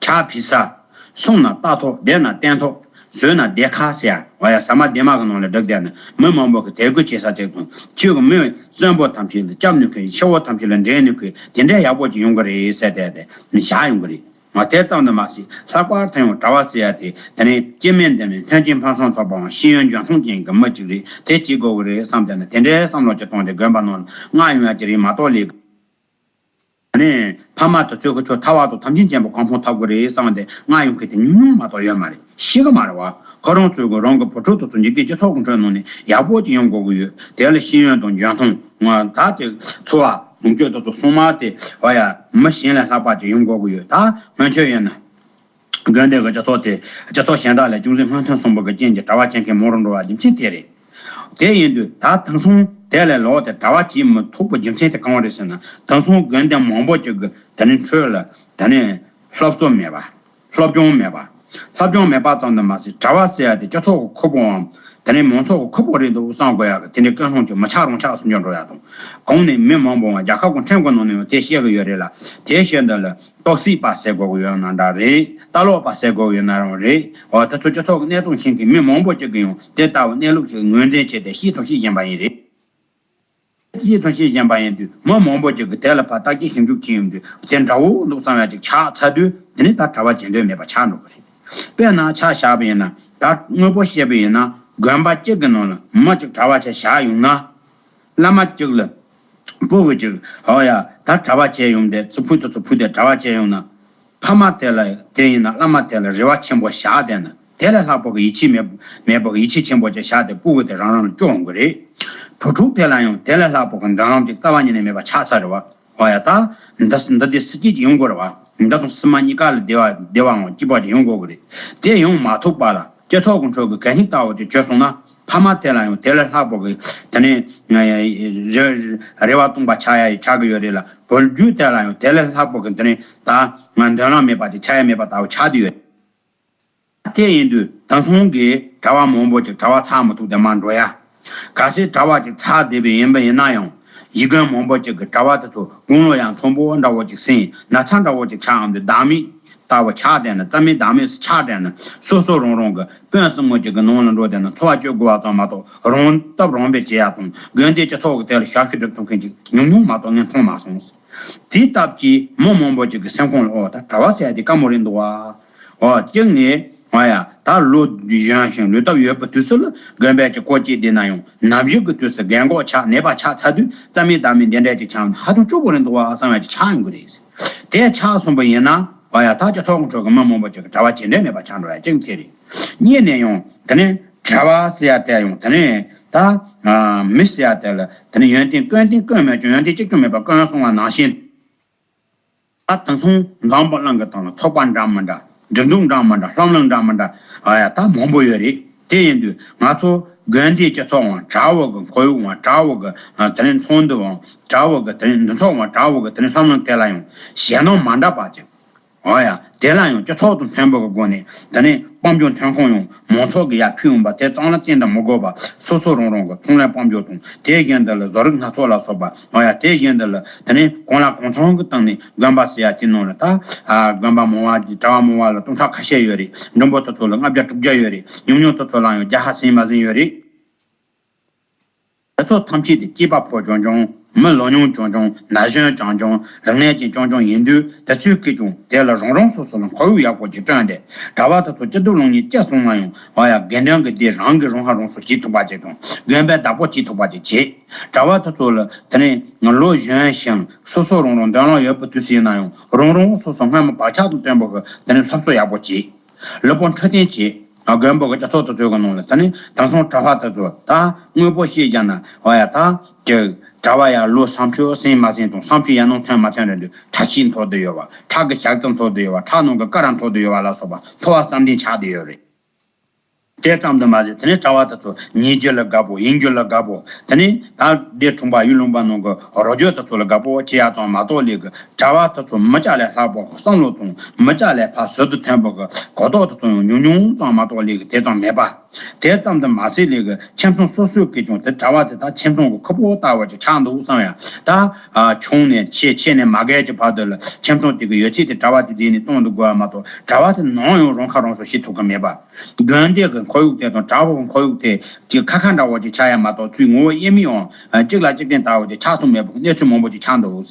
ཕྱག་ཕུལ་ས། སོང་ན་ལྟ་ཐོག་བསྡད་ན་བསྟེན་ཐོག་བཟོས་ན་བསྡད་ཁ་ཟེར་ཡ། ཨོ་ཡ་ཟ་མ་བདེ་མ་གི་ནང་ལ་བསྒྲིགས་བསྡད་ན་མི་མང་པོ་གི་དད་གུས་བྱེད་ས་ཅིག་དང་ཁྱོད་ཀྱི་མི་གསོན་པོ་ཐམས་ཅད་ལ་སྐྱབས་ནུས་མཁན་ཆེ་བོ་ཐམས་ཅད་ལ་འདྲེན་ནུས་མཁན་དེ་འདྲའི་ཡག་པོ་ཅིག་ཡོང་གི་རེད་ཟེར་བསྡད་དེ་བཞག་ཡོང་གི་རེད། ང་དེ་ཙམ་དུ་མ་ཟད་ལྷག་པར་དུ་ཡང་གྲྭ་པ་ཟེར་ཡ་དེ་དེ་ནས་སྐྱེ་དམན་འདི་ནས་ཐོན་སྐྱེད་ཕུན་སུམ་ཚོགས་པའམ་ཤེས་ཡོན་འཇོན་ཐང་ཅན་གྱི་མི་གཅིག་རེད། དེ་བྱེད་དགོས་ཀྱི་རེད་བསམ་སྟེ་ནས་དེ་འདྲའི་བསམ་བློ་ཅིག་བཏང་སྟེ་དགོན་པ་ནང་ལ་མངགས་ཡོང་ཡ་ཅིག་རེད་མ་གཏོགས་ལས། དེ་ནས་ཕ་མ་དེ་ཚོས་ཁོ་ཚོ་ཐར་པ་དང་ཐམས་ཅད་མཁྱེན་པའི་གོ་འཕང་ཐོབ་ཀྱི་རེད་བསམ་སྟེ་མངགས་ཡོང་མཁན་དེ་ཉུང་ཉུང་མ་གཏོགས་ཡོད་མ་རེད། ཤེས་ཀྱི་མ་རེད་བ། ཁོ་རང་ཚོས་ཀྱི་རང་གི་བུ་ཕྲུག་དེ་ཚོ་འཇིག་རྟེན་སྤྱི་ཚོགས་ཀྱི་ཁྲོད་ནང་ནས་ཡག་པོ་ཅིག་ཡོང་དགོས་ཀྱི་ཡོད། དེ་ལ་ཤེས་ཡོན་དང་འཇོན་ཐང་ང་ད་དེ་འཚོ་བ་ལོངས་སྤྱོད་དེ་ཚོ་སོང་མ་དེ་བ་ཡ་མི་གཞན་ལས་ལྷག་པ་ཅིག་ཡོང་དགོས་ཀྱི་ཡོད། ད་སྔོན་ཆད་ཡིན་ན། དགོན་སྡེ་གི་སྤྱི་ཚོགས་དེ་སྤྱི་ཚོགས་གཞན་དག་ལས་ཅུང་ཟད་སྔོན་ཐོན་སོང་བ་གི་རྐྱེན་གྱིས་གྲྭ་པ་བྱེད་མཁན་མང་རུ་འགྲོ་བ་རྒྱུ་མཚན་དེ་རེད། དེ་ཡིན་དུས་ད་དེང་སང་དེ་ལས་ལོག་སྟེ་གྲྭ་པ་བྱེད་མི་ཐུབ་པའི་རྒྱུ་མཚན་དེ་གང་རེད་ཟེར་ན། དེང་སང་དགོན་སྡེ་མང་པོ་ཅིག་གི་དེ་ནི་ཁྲོད་ལ་དེ་ནི་སློབ་གསོ་མེད་པ། སློབ་སྦྱོང་མེད་པ། སློབ་སྦྱོང་མེད་པ་ཙམ་དུ་མ་ཟད་གྲྭ་པ་ཟེར་ཡ་དེ་སྤྱི་ཚོགས་ཀྱི་ཁུར་པོའམ་དེ་ནི་མང་ཚོགས་ཀྱི་ཁུར་པོ་རེད་འདུག་བསམ་དགོས་ཡ་གི་དེ་འདྲའི་ཀུན་སློང་ཅིག་མི་ཆགས་རུང་ཆགས་སུ་འགྱུར་འགྲོ་ཡ་དང་། གོང་ནས་མི་མང་པོ་ང་རྒྱལ་ཁབ་ཀྱི་ཁྲིམས་ཀྱི་ནང་ནས་ཡང་དེ་བཤད་གི་ཡོད་རེད་ལ། དེ་བཤད་འདི་ལ། ཏོག་སྲིད་པ་ཟེར་དགོས་ཀྱི་ཡོད་ན་འདྲ་རེད། ལྟ་ལོག་པ་ཟེར་དགོས་ཀྱི་ཡོད་ན་རང་རེད། འོ་དེ་ཚོ་སྤྱི་ཚོགས་ཀྱི་གནས་སྟངས་ཤེས་མཁན་མི་མང་པོ་ཅིག་གིས་ཡང་དེ་ལྟ་བུ་གནས་ལུགས་ཤིག་ངོས་འཛིན་བྱས་ཏེ་ཤེས་དང་ཤེས་བཞིན་པ་ཡིན་རེད། ཤེས་དང་ཤེས་བཞིན་པ་ཡིན་དུས་མི་མང་པོ་ཅིག་གིས་དེ་ལ་ཕར་བརྟག་དཔྱད་ཞིབ་འཇུག་བྱས་ཡོང་དུས་དེ་འདྲ་བོ་འདུག་བསམ་ཡ་ཅིག་ཆགས་ཚར་དུས་དེ་ནི་ད་གྲྭ་པ་བྱེད་འདོད་མེད་པ་ཆགས་འགྲོ་གི་རེད། དཔེར་ན་ཆ་བཞག་པ་ཡིན་ན་ད་དངོས་པོ་བཤད་པ་ཡིན་ན་དགོན་པ་གཅིག་གི་ནང་ལ་མི་གཅིག་གྲྭ་པ་ཆ་བཞག་ཡོང་ན། བླ་མ་གཅིག་ལ་སྤུ་གུ་གཅིག་ཨོ་ཡ་ད་གྲྭ་པ་བྱས་ཡོང་དེ་ཚུར་ཕུད་དུ་ཚུར་ཕུད་དེ་གྲྭ་པ་བྱས་ཡོང་ན། ཕ་མ་དེ་ལ་དེ་ཡིན་ན་བླ་མ་དེ་ལ་རེ་བ་ཆེན་པོ་བཞག་བསྡད་ན་དེ་ལས་ལྷག་པ་གི་ཡིད་ཆེས་མེད་མེད་པ་གི་ཡིད་ཆེས་ཆེན་པོ་ཅིག་བཞག་སྟེ་སྤུ་གུ་དེ་རང་རང་ལ་སྐྱོ་འོང་གི་རེད། བུ་ཕྲུག་དེ་ལ་ཡང་དེ་ལས་ལྷག་པ་གི་མདུན་ལམ་དེ་རྩ་བ་ཉིད་ནས་མེད་པ་ཆགས་ཚར་རེད་བ། ཨོ་ཡ་ད། འདི་འདི་དེ་སྲིད་སྐྱིད་ཅིག་ཡོང་དགོས་རེད་བ། འདི་དང་སྲིད་མ་གཉིས་ཀ་ལ་བདེ་བ་བདེ་བའང་སྐྱིད་པ་ཅིག་ཡོང་དགོས་ཀྱི་རེད། དེ་ཡོང་མ་ཐུབ་པ་ལ་སྤྱི་ཚོགས་ཀྱི་ཁྲོད་ཀྱི་གད་སྙིགས་ལྟ་བུ་ཅིག་བྱས་སོང་ན་ཕ་མ་དེ་ལ་ཡང་དེ་ལས་ལྷག་པ་གི་དེ་ནས་རེ་རེ་བ་སྟོང་པ་ཆགས་ཡ་ཡི་ཆགས་ཀྱི་ཡོད་རེད་ལ། བུ་རྒྱུད་དེ་ལ་ཡང་དེ་ལས་ལྷག་པ་གི་དེ་ནས་ད་ང་མདུན་ལམ་མེད་པ་ཅིག་ཆགས་ཡ་མེད་པ་ལྟ་བུ་ཆགས་བསྡད་ཡོད། དེ་ཡིན་དུས་དེང་སང་གི་གྲྭ་པ་མང་པོ་ཅིག་གྲྭ་པ་ཚར་མ་ཐུབ་དེ་མར་འགྲོ་ཡ། གལ་སྲིད་གྲྭ་པ་ཅིག་ཚར་བསྡད་པ་ཡིན་པ་ཡིན་ན་ཡང་། གཞིས་དགོན་མང་པོ་ཅིག་གི་གྲྭ་པ་དེ་ཚོ་དགུང་ལོ་ཡང་མཐོན་པོ་འདྲ་བོ་ཅིག་ཟིན་ན་ཚ་འདྲ་བོ་ཅིག་ཆགས་འམ་དེ་བདག་མེད་ལྟ་བུ་ཆགས་བསྡད་ན་རྩ་མེད་བདག་མེད་སུ་ཆགས་བསྡད་ན་སོ་སོ་རང་རང་གི་དཔོན་སྲིང་མོ་ཅིག་གི་ནང་ལ་འགྲོ་བསྡད་ན་འཚོ་བ་སྐྱོལ་དགོས་པ་ཙམ་མ་གཏོགས་རང་སྟོབས་རང་སྦས་བྱེད་ཡ་དང་དགོན་སྡེ་སྤྱི་ཚོགས་ཀྱི་ཐད་ལ་ཞབས་ཞུ་སྒྲུབ་ཐུབ་མཁན་ཅིག་ཉུང་ཉུང་མ་གཏོགས་ངས་མཐོང་མ་སོང་། དེའི་སྟབས་ཀྱིས་མི་མང་པོ་ཅིག་གི་སེམས་ཁོང་ལ་ཨོ་ད་གྲྭ་པ་ཟེར་ཡ་དེ་དཀའ་མོ་རེད་འདུག་བ། ཨོ་གཅིག་ནས་ཨོ་ཡ་ད་ལོ་གཞོན་ཞིང་ལུས་སྟོབས་ཡོད་པའི་དུས་སུ་ལ་དགོན་པའི་ཀྱི་སྐོར་སྐྱིད་བསྡད་ན་ཡང་ནམ་ཞིག་གི་དུས་སུ་རྒན་གོག་ཆགས་ནད་པ་ཆགས་ཚར་དུས་རྩ་མེད་བདག་མེད་འདི་འདྲ་ཅིག་ཆགས་ན་ཧ་ཅང་སྐྱོ་པོ་རེད་འདུག་བ་བསམ་ཡ་ཅིག་ཆགས་ཡོང་གི་རེད། དེ་ཆགས་སོང་པ་ཡིན་ན་ཨོ་ཡ་ད་སྤྱི་ཚོགས་ཁྲོད་ཀྱི་མི་མང་པོ་ཅིག་གི་གྲྭ་པ་བྱེད་འདོད་མེད་པ་ཆགས་འགྲོ་ཡ་གཅིག་དེ་རེད། གཉིས་ནས་ཡང་དེ་ནས་གྲྭ་པ་ཟེར་ཡ་དེ་ཡང་དེ་ནས་ད་མི་ཟེར་ཡ་དེ་ལ་དེ་ནས་ཡོན་ཏན་ཀུན་ལྡན་ཀུན་མེད་ཀྱང་ཡོན་ཏན་གཅིག་ཀྱང་མེད་པ་ཀུན་སོང་བ་ནང་བཞིན། ད་དེང་སང་འཛམ་བུ་གླིང་གི་སྟེང་ལ་ཚོགས་པ་འདྲ་མི་འདྲ་སྒྲིག་འཛུགས་འདྲ་མི་འདྲ་ལྷབ་ལྷུབ་འདྲ་མི་འདྲ་ཨ་ཡ་ད་མང་པོ་ཡོད་རེད། དེ་ཡིན་དུས་ང་ཚོ་དགོན་སྡེའི་སྤྱི་ཚོགས་འང་གྲྭ་བ་གི་ཁོར་ཡུག་འང་གྲྭ་བ་གི་དེ་ནས་ཚོགས་འདུ་འང་གྲྭ་བ་གི་དེ་ནས་འདུ་ཚོགས་འང་གྲྭ་བ་གི་དེ་ནས་ལྷབ་ལྷུབ་དེ་ལ་ཡང་ཞེད་སྣང་མ་འདྲ་བ་ཅིག་ཨོ་ཡ། དེ་ལ་ཡང་སྤྱི་ཚོགས་དང་མཐུན་པ་གི་སྒོ་ནས་དེ་ནས་དཔལ་འབྱོར་ཐོན་ཁུངས་ཡང་མང་ཚོགས་ཀྱི་ཡར་ཕུལ་ཡོང་པ་དེ་གཙང་ལ་བརྟེན་དུ་མི་དགོས་པ་སོ་སོ་རང་རང་གི་ཚོང་ལས་དཔལ་འབྱོར་དང་དེ་བཞིན་དུ་ལ་བཟོ་རིག་སྣ་ཚོགས་ལ་སོགས་པ་ཨོ་ཡ་དེ་བཞིན་དུ་ལ་དེ་ནས་གང་ལ་གང་འཚམ་གྱི་སྟེང་ནས་དགོན་པ་ཟེར་ཡ་དེ་ནང་ལ་ད་ཨ་དགོན་པ་མང་བ་གྲྭ་བ་མང་བ་ལ་སྟོང་ཕྲག་ཁ་ཤས་ཡོད་རེད། མགྲོན་པོ་དེ་ཚོ་ལ་ལྔ་བརྒྱ་དྲུག་བརྒྱ་ཡོད་རེད། ཉུང་ཉུང་དེ་ཚོ་ལ་ཡང་བརྒྱ་ཧ་ཟིན་མ་ཟིན་ཡོད་རེད། དེ་ཚོ་ཐམས་ཅད་དེ་སྐྱེས་པ་ཕོ་རྐྱང་རྐྱང་། མི་ལོ་ཉུང་རྐྱང་རྐྱང་། ན་གཞོན་རྐྱང་རྐྱང་། རིག་གནས་ཅན་རྐྱང་རྐྱང་ཡིན་དུས་དེ་ཚོས་ཀྱིས་ཀྱང་དེ་ལ་རང་རང་སོ་སོ་ལ་ཁོར་ཡུག་ཡག་པོ་ཅིག་བསྐྲུན་ཏེ་གྲྭ་པ་དེ་ཚོ་སྐྱིད་སྡུག་ལོངས་སྤྱོད་ཅི་སོང་ན་ཡང་ཨ་ཡ་དགེ་འདུན་གྱི་སྡེ་རང་གིས་རང་ཧ་རང་སོ་བྱེད་ཐུབ་པ་ཅིག་དང་དགོན་པའི་བདག་པོ་བྱེད་ཐུབ་པ་ཅིག་བྱེད། གྲྭ་པ་དེ་ཚོ་ལ་དེ་ནས་ང་ལོ་གཞོན་ཞིང་སོ་སོ་རང་རང་མདུན་ལམ་ཡོད་པའི་དུས་སུ་ཡིན་ན་ཡང་རང་རང་སོ་སོ་སྔ་མ་བག་ཆགས་དང་བསྟུན་པ་གི་དེ་ནས་སློབ་གསོ་ཡག་པོ་བྱེད། ལུས་པོ་འཕྲོད་བསྟེན་བྱེད། དགོན་པ་གི་སྤྱི་ཚོགས་དེ་ཚོའི་གི་ནང་ལ་ད་ནི་དེང་སང་གྲྭ་པ་དེ་ཚོ་ད་དངོས་པོ་བཤད་བཞག་ན་ཨོ་ཡ་ད་ཀྱི་གྲྭ་པ་ཡ་ལོ་བསམ་ཚུལ་ཟིན་མ་ཟིན་དང་བསམ་ཚུལ་ཡ་ནང་ཐོན་མ་ཐོན་རེད་འདུག་ཁྲག་ཤེད་མཐོ་དུ་ཡོད་བ། ཁྲག་གི་ཞག་ཙམ་མཐོ་དུ་ཡོད་བ། ཁྲག་ནང་གི་ཀ་ར་མཐོ་དུ་ཡོད་བ་ལ་སོགས་པ་མཐོ་བ་བསམ་གཏན་ཆགས་དུ་ཡོད་རེད། དེ་ཙམ་དུ་མ་ཟད་དེ་ནི་གྲྭ་པ་དེ་ཚོ་ཉན་རྒྱུ་ལ་དགའ་པོ་ཡིན་རྒྱུ་ལ་དགའ་པོ་དེ་ནི་ད་སྡེ་དྲུང་པ་ཡུལ་ལུང་པ་ནང་གི་རོགས་སྐྱོར་དེ་ཚོ་ལ་དགའ་པོ་བྱེད་ཡ་ཙམ་མ་གཏོགས་ལས་གི་གྲྭ་པ་དེ་ཚོ་མི་སྐྱ་ལས་ལྷག་པ་བསམ་བློ་དང་མི་སྐྱ་ལས་ཕར་ཟུར་དུ་ཐོན་པ་གི་གོ་རྟོགས་དེ་ཚོ་ཡང་ཉུང་ཉུང་ཙམ་མ་གཏོགས་ལས་གི་དེ་ཙམ་མེད་པ། དེ་ཙམ་དུ་མ་ཟད་ལས་གི་ཁྱིམ་ཚང་སོ་སོའི་གི་ཀྱང་དེ་གྲྭ་པ་དེ་དག་ཁྱིམ་ཚང་གི་ཁུར་པོ་ལྟ་བུ་ཅིག་ཆགས་འདུག་བསམ་ཡ། ད་ཆུང་ནས་ཆེ་ཆེ་ནས་མ་རྒས་ཀྱི་བར་དུ་ལ་ཁྱིམ་ཚང་དེ་གི་ཡོད་ཚད་དེ་གྲྭ་པ་དེ་རྗེས་ནས་གཏོང་དུ་དགོས་པ་མ་གཏོགས་གྲྭ་པ་དེ་ནམ་ཡང་རང་ཁ་རང་གསོ་བྱེད་ཐུབ་གི་མེད་པ། དགོན་སྡེ་གི་ཁོར་ཡུག་དེ་དང་གྲྭ་པ་གི་ཁོར་ཡུག་དེ་ཅིག་ཁ་ཁ་འདྲ་བོ་ཅིག་ཆགས་ཡ་མ་གཏོགས་ཚུར་ངོ་བོ་དབྱེར་མེད་ཡང་གཅིག་ལ་གཅིག་བརྟེན་ལྟ་བུ་ཅིག་ཆགས་ཐུབ་མེད་པ་གི་གནས་ཚུལ་མང་པོ་ཅིག་ཆགས་འདུག་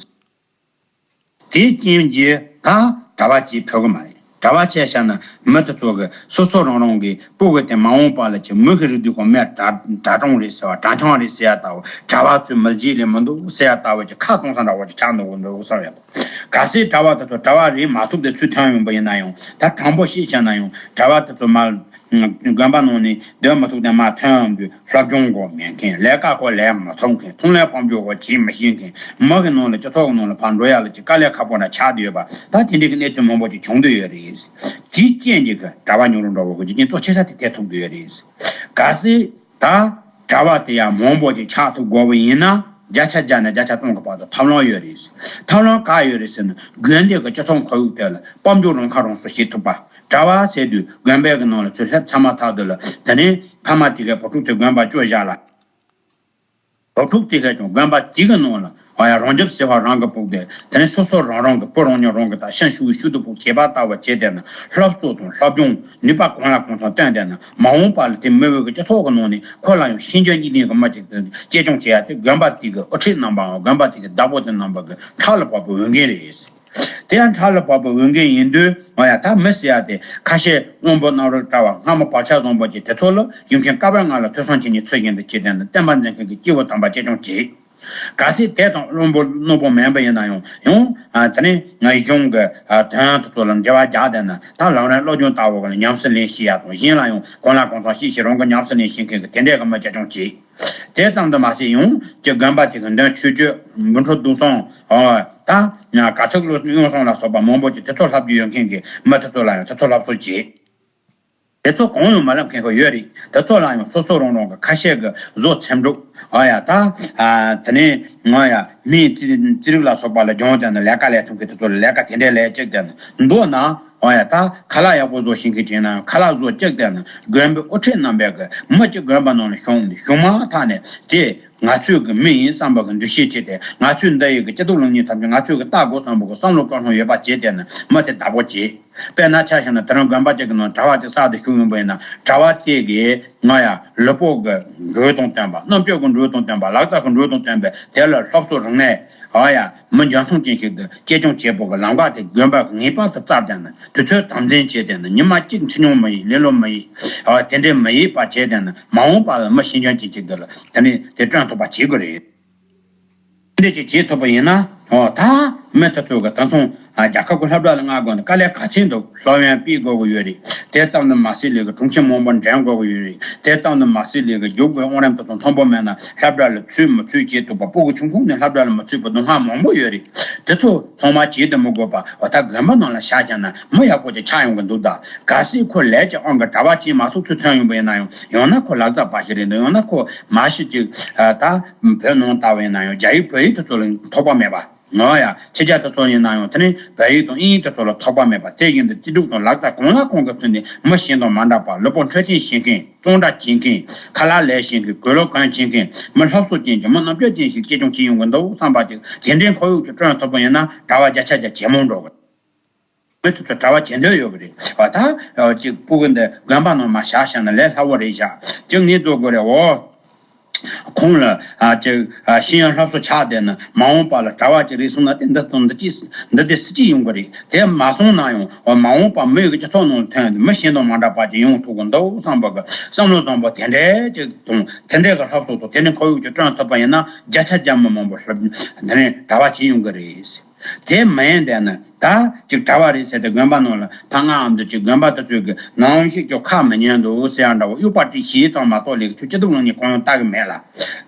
དེའི་རྐྱེན་གྱིས་ད་གྲྭ་པ་ཅིག་ཕོད་གི་མ་རེད། གྲྭ་པ་བྱས་བཞག་ན་མི་དེ་ཚོ་གི་སོ་སོ་རང་རང་གི་སྤུ་གུ་དེ་མ་འོངས་པ་ལ་ཅིག་མི་གི་རིགས་དུས་གོང་མའི་དགྲ་དགྲ་གྲོང་རེད་ཟེར་བ་དགྲ་འཆང་རེད་ཟེར་ཡ་ལྟ་བུ་གྲྭ་པ་ཚོའི་མི་རྗེས་ལས་མི་འདུག་ཟེར་ཡ་ལྟ་བུ་ཅིག་ཁ་གཏོང་ས་འདྲ་བོ་ཅིག་ཆགས་འདུག་འདུག་བསམ་ཡོད། གལ་སྲིད་གྲྭ་པ་དེ་ཚོ་གྲྭ་པ་རེད་མ་ཐུབ་དེ་ཚུར་ཐོན་ཡོང་པ་ཡིན་ན་ཡང་ད་དྲང་པོ་བཤད་བྱས་ན་ཡང་གྲྭ་པ་དེ་ཚོ་མར་དགོན་པ་ནང་ནས་སྡོད་མ་ཐུབ་དེ་མར་ཐོན་ཡོང་དུས་སློབ་སྦྱོང་གོ་མེད་མཁན། ལས་ཀ་གོ་ལས་མ་ཐུབ་མཁན། ཚོང་ལས་དཔལ་འབྱོར་གོ་བྱེད་མ་ཤེས་མཁན། མི་གི་ནང་ལ་སྤྱི་ཚོགས་ཀྱི་ནང་ལ་ཕར་འགྲོ་ཡ་ལ་ཅིག་དཀའ་ལས་ཁག་པོ་འདྲ་ཆགས་བསྡད་ཡོད་པ། ད་དེ་འདྲའི་གི་གནས་ཚུལ་མང་པོ་ཅིག་བྱུང་བསྡད་ཡོད་རེད། དེའི་རྐྱེན་གྱིས་གི་གྲྭ་པ་ཉུང་རུ་འགྲོ་བ་གི་རྒྱུ་རྐྱེན་གཙོ་ཆེ་ས་དེ་དེ་ཐུག་བསྡད་ཡོད་རེད། གལ་སྲིད་ད་གྲྭ་པ་དེ་ཡང་མང་པོ་ཅིག་ཆགས་ཐུབ་དགོས་པ་ཡིན་ན་བརྒྱ་ཆ་བརྒྱ་ནས་བརྒྱ་ཆ་སྟོང་གི་བར་དུ་ཐབས་ལམ་ཡོད་རེད། ཐབས་ལམ་ག་ཡོད་རེད་ཟེར་ན་དགོན་སྡེ་གི་སྤྱི་ཚོགས་ཁོར་ཡུག་དེ་ལ་དཔལ་འབྱོར་རང་ཁ་རང་གསོ་བྱེད་ཐུབ་པ། གྲྭ་པ་ཟེར་དུས་དགོན་པའི་གི་ནང་ལ་ཚུར་སླེབས་ཚར་མ་ཐག་ཏུ་ལ་དེ་ནས་ཕ་མ་དེ་གའི་བུ་ཕྲུག་དེ་དགོན་པར་བཅུག་བཞག་ལ། བུ་ཕྲུག་དེ་གས་ཀྱང་དགོན་པ་དེ་གི་ནང་ལ་ ཨ་ཡ་རང་རྒྱབ་ཟེར་བ་རང་གི་ཕུག་སྟེ། དེ་ནས་སོ་སོ་རང་རང་གི་བུ་རང་ཉོ་རང་གི་དང་ཤིང་ཤུགས་ཤུགས་དུ་ཕུག་བྱེད་པ་ལྟ་བུ་བྱས་ཏེ་ན་སློབ་གསོ་དང་སློབ་སྦྱོང་ནུས་པ་གང་ལ་གང་འཚམ་བཏོན་ཏེ་ན་མ་འོངས་པ་ལ་དེ་མི་བོད་ཀྱི་སྤྱི་ཚོགས་ཀྱི་ནང་ནས་ཁོ་ལ་ཡང་ཤེས་འཇོན་གཉིས་ལྡན་གྱི་མི་ཅིག་གཅེས་སྐྱོང་བྱེད་ཡ་དེ་དགོན་པ་དེ་གི་དབུ་ཁྲིད་རྣམ་པའམ་དགོན་པ་དེ་གི་བདག་པོ་དེ་རྣམ་པ་གི་ཕྲག་ལ་བབས་པའི་འོས་འགན་རེད། དེ་ཡང་ཕྲག་ལ་བབས་པའི་འོས་འགན་ཡིན་དུས། ཨ་ཡ་ད་མི་ཟེར་ཡ་དེ་ཁ་ཤས་དབང་པོ་རྣམ་རོལ་བཀྲ་བ་སྔ་མོ་བག་ཆགས་བཟང་པོ་ཅིག་དེ་ཚོ་ལ་ཡུམ་ཆེན་བཀའ་པོད་ལྔ་ལ་ཐོས་བསམ་བྱེད་ཉིན་ཚུལ་བཞིན་དུ་བྱེད་དེ་ན་བསྟན་པ་འཛིན་མཁན་གྱི་སྐྱེས་བུ་དམ་པ་གཅེས་སྐྱོང་བྱེད། གལ་སྲིད་དེ་དང་བློན་པོ་རྣོན་པོ་མིན་པ་ཡིན་ན་ཡང་ཡང་ཨ་དེ་ནས་ངའི་གཞུང་གི་ཨ་དོན་དེ་ཚོ་ལ་འགྱུར་བ་རྒྱག་བསྡད་ན་ད་ལམ་རིམ་བློ་སྦྱོང་ལྟ་བུ་གི་ལ་ཉམས་སུ་ལེན་ཤེས་ཡ་དང་གཞན་ལ་ཡང་གང་ལ་གང་འཚམ་ཤེས་ཤེས་རང་གི་ཉམས་སུ་ལེན་ཤེས་མཁན་གྱི་དེ་འདྲས་གི་མི་གཅེས་སྐྱོང་བྱེད། དེ་ཙམ་དུ་མ་ཟད་ཡང་ཀྱི་དགོན་པ་དེ་གི་མདུན་ཆོས་སྤྱོད་འབུལ་ཁྲོད་སྡོད་གསུམ་ཨ་ད་གར་ཐིག་ལོ་གཡུང་གསུམ་ལ་སོགས་པ་མང་པོ་ཅིག་དེ་ཚོ་ལྷབ་རྒྱུ་ཡོད་མཁན་གྱི་མི་དེ་ཚོ་ལ་ཡང་དེ་ཚོ་ལྷབ་གསོ་བྱེད། དེ་ཚོ་གང་ཡང་མ་ལབ་མཁན་ཁོ་ཡོད་རེད། དེ་ཚོ་ལ་ཡང་སོ་སོ་རང་རང་གི་ཁ་ཤས་ཀྱི་བཟོ་ཚེམ་དྲུབ་ཨ་ཡ་ད་ཨ་དེ་ནས་ང་ཡ་མིའི་རྩིས་རྩིས་རིག་ལ་སོགས་པ་ལ་སྦྱོང་དེ་ནི་ལས་ཀ་ལས་ཐུབ་མཁན་དེ་ཚོ་ལ་ལས་ཀ་དེ་འདྲས་ལས་གཅིག་དེ་ནི་མདོར་ན་ཨ་ཡ་ད་ཁ་ལག་ཡག་པོ་བཟོ་ཤེས་མཁན་དྲན་ན་ཁ་ལག་བཟོ་གཅིག་དེ་ནི་དགོན་པའི་དབུ་ཁྲིད་རྣམ་པས་གི་མི་གཅིག་དགོན་པ་ནང་ལ་བྱུང་བྱུང་མ་ཐག་ནས་དེ་ང་ཚོས་གི་མི་ཡིན་བསམ་པ་གི་འདུ་ཤེས་བྱས་ཏེ་ང་ཚོས་འདི་ཡི་གི་སྐྱིད་སྡུག་ལང་ཉིན་ཐམས་ཅད་ང་ཚོས་གི་ལྟ་དགོས་བསམ་པ་གི་བསམ་བློ་ཀུན་སློང་ཡོད་པ་བྱས་ཏེ་ནི་མི་དེ་བདག་པོ་བྱེད། དཔེར་ན་ཆ་བཞག་ན་དེ་རིང་དགོན་པ་གཅིག་གི་ནང་གྲྭ་བ་གཅིག་གསར་དུ་ཞུགས་ཡོང་པ་ཡིན་ན་གྲྭ་བ་དེ་གིས་ང་ཡ་ལུས་པོ་གི་འགྲོས་དང་བསྟུན་པ་རྣམ་དཔྱོད་ཀྱི་འགྲོས་དང་བསྟུན་པ་ལག་རྩལ་གྱི་འགྲོས་དང་བསྟུན་པའི་དེ་ལ་སློབ་གསོ་རིག་གནས་ཨ་ཡ་མི་འཇོན་ཐང་ཅན་ཞིག་ཏུ་གཅེས་སྐྱོང་བྱེད་པོ་གི་ལམ་ཁ་དེ་དགོན་པ་གི་ངེས་པར་དུ་བཙལ་བསྡད་ན་དུས་ཚོད་དམ་འཛིན་བྱས་བསྡད་ན་ཉི་མ་གཅིག་འཆི་མྱོང་མི་ཡིན་ལེ་ལོ་མི་ཡིན་ཨ་དེ་འདྲའི་མི་ཡིན་པ་བྱས་བསྡད་ན་མ་འོངས་པ་ལ་མི་ཤེས་འཇོན་ཅན་ཅིག་ཏུ་ལ་དེ་ནས་དེ་བསྐྲུན་ཐུབ་པ་བྱེད་དགོས་རེད། འདི་འདྲ་ཅིག་བྱེད་ཐུབ་པ་ཡིན་ན། འོ་ད་མི་དེ་ཚོ་གི་ད་སོང་རྒྱལ་ཁབ་ཀྱི་སློབ་གྲྭ་ལ་མངགས་དགོས་ན་དཀའ་ལས་ག་ཚད་འདུག་སློབ་ཡོན་སྤྲད་དགོས་ཀྱི་ཡོད་རེད། དེ་ཙམ་དུ་མ་ཟད་ལས་ཀྱི་དྲུང་ཆེ་མང་པོ་འདྲེན་དགོས་ཀྱི་ཡོད་རེད། དེ་ཙམ་དུ་མ་ཟད་ལས་ཀྱི་རྒྱུགས་པའི་དབང་རིམ་དེ་ཚོ་མཐོན་པོ་མེད་ན་སློབ་གྲྭ་ལ་ཚུད་མི་ཚུད་བྱེད་ཐུབ་པ་སྤུ་གུ་ཆུང་ཆུང་ནས་སློབ་གྲྭ་ལ་མི་ཚུད་པ་སྡུག་བསྔལ་མང་པོ་ཡོད་རེད། དེ་ཚོ་ཚང་མ་བྱེད་དུ་མི་དགོས་པ་འོ་ད་དགོན་པ་ནང་ལ་བཞག་བཞག་ན་མི་ཡག་པོ་ཅིག་ཆགས་ཡོང་གི་འདུག་ད་གལ་སྲིད་ཁོ་ལས་ཀྱི་ཨང་གི་གྲྭ་པ་ཅིག་མ་གཏོགས་ཚུར་ཐོན་ཡོང་པ་ཡིན་ན་ཡང་། ཡང་ན་ཁོ་ལག་རྩལ་པ་ཞིག་རེད་འདུག་ཡང་ན་ཁོ་མ་གཞི་ཅིག་ད་བོད་ནང་ལྟ་བུ་ཡིན་ན་ཡང་རྒྱ་ཡིག་བོད་ཡིག་དེ་ཚོ་ལ་ཐོགས་པ་མེད་པ། ངོ་ཡ་ཕྱི་རྒྱལ་དེ་ཚོ་ཡིན་ན་ཡང་དེ་ནི་བོད་ཡིག་དང་དབྱིན་ཡིག་དེ་ཚོ་ལ་ཐོགས་པ་མེད་པ་དེ་བཞིན་དུ་རྩིས་སྒྲུབ་དང་ལག་རྩལ་གང་ལ་གང་གི་ཐོག་ནས་མི་གཞན་དང་མ་འདྲ་བ་ལུས་པོ་འཕྲོད་བསྟེན་བྱེད་མཁན་གཙང་སྦྲ་བྱེད་མཁན་ཁ་ལག་ལས་བྱེད་མཁན་གོས་ལོག་གོན་བྱེད་མཁན་མི་སློབ་གསོ་ཅན་གྱི་མི་རྣམ་དཔྱོད་ཅན་ཞིག་གཅེས་སྐྱོང་བྱེད་ཡོང་གི་འདུག་བསམ་པ་ཅིག་དེ་འདྲའི་ཁོར་ཡུག་ཅིག་བསྐྲུན་ཐུབ་པ་ཡིན་ན་གྲྭ་བ་བརྒྱ་ཆ་བརྒྱ་ཇེ་མང་འགྲོ་གི། མི་དེ་ཚོ་གྲྭ་བ་བྱེད་འདོད་ཡོད་པ་རེད་བ། ད་ཅིག་སྤུ་གུ་འདི་དགོན་པ་ནང་མ་བཞག་བཞག་ན་ལས་སླ་བོ་རེད་བཞག་ཅིག་ངས་བཟོ་དགོས་རེད་འོ། ཁོང་ལ་ཅིག་ཤེས་ཡོན་སློབ་གསོ་ཆགས་བསྡད་ན་མ་འོངས་པ་ལ་གྲྭ་བ་ཅིག་རེད་སོང་ན་དེ་འདི་དང་འདི་ཅིག་འདི་དེ་སྲིད་ཅིག་ཡོང་གི་རེད། དེ་མ་སོང་ན་ཡང་འོ་མ་འོངས་པ་མི་ཡི་སྤྱི་ཚོགས་ནང་ཐོན་མི་གཞན་དང་མ་འདྲ་བ་ཅིག་ཡོང་ཐུབ་གི་འདུག་བསམ་པ་གི་བསམ་བློ་བཟང་པོ་དེ་འདྲས་ཅིག་དང་དེ་འདྲས་གི་སློབ་གསོ་དང་དེ་འདྲས་ཁོར་ཡུག་ཅིག་བསྐྲུན་ཐུབ་པ་ཡིན་ན་བརྒྱ་ཆ་བརྒྱ་མི་མང་པོ་དེ་འདྲས་གྲྭ་བ་བྱེད་ཡོང་གི་རེད། དེ་མ་ཡིན་བསྡད་ན་ད་ཅིག་གྲྭ་བ་རེད་ཟེར་ཏེ་དགོན་པ་ནང་ལ་ཕ་ང་འམ་དུ་ཅིག་དགོན་པ་དེ་ཚོས་གི་ནང་བཞིན་ཅིག་ཁ་མི་ཉན་འདུག་ཟེར་ཡ་འདྲ་བོ་དབྱུག་པ་དཀྲིས་ཞེས་ཙམ་མ་གཏོགས་ལས་ཁྱོད་སྤྱི་སྡོམ་ལངས་ནས་གང་ཡང་ལྟ་གི་མེད་ལ།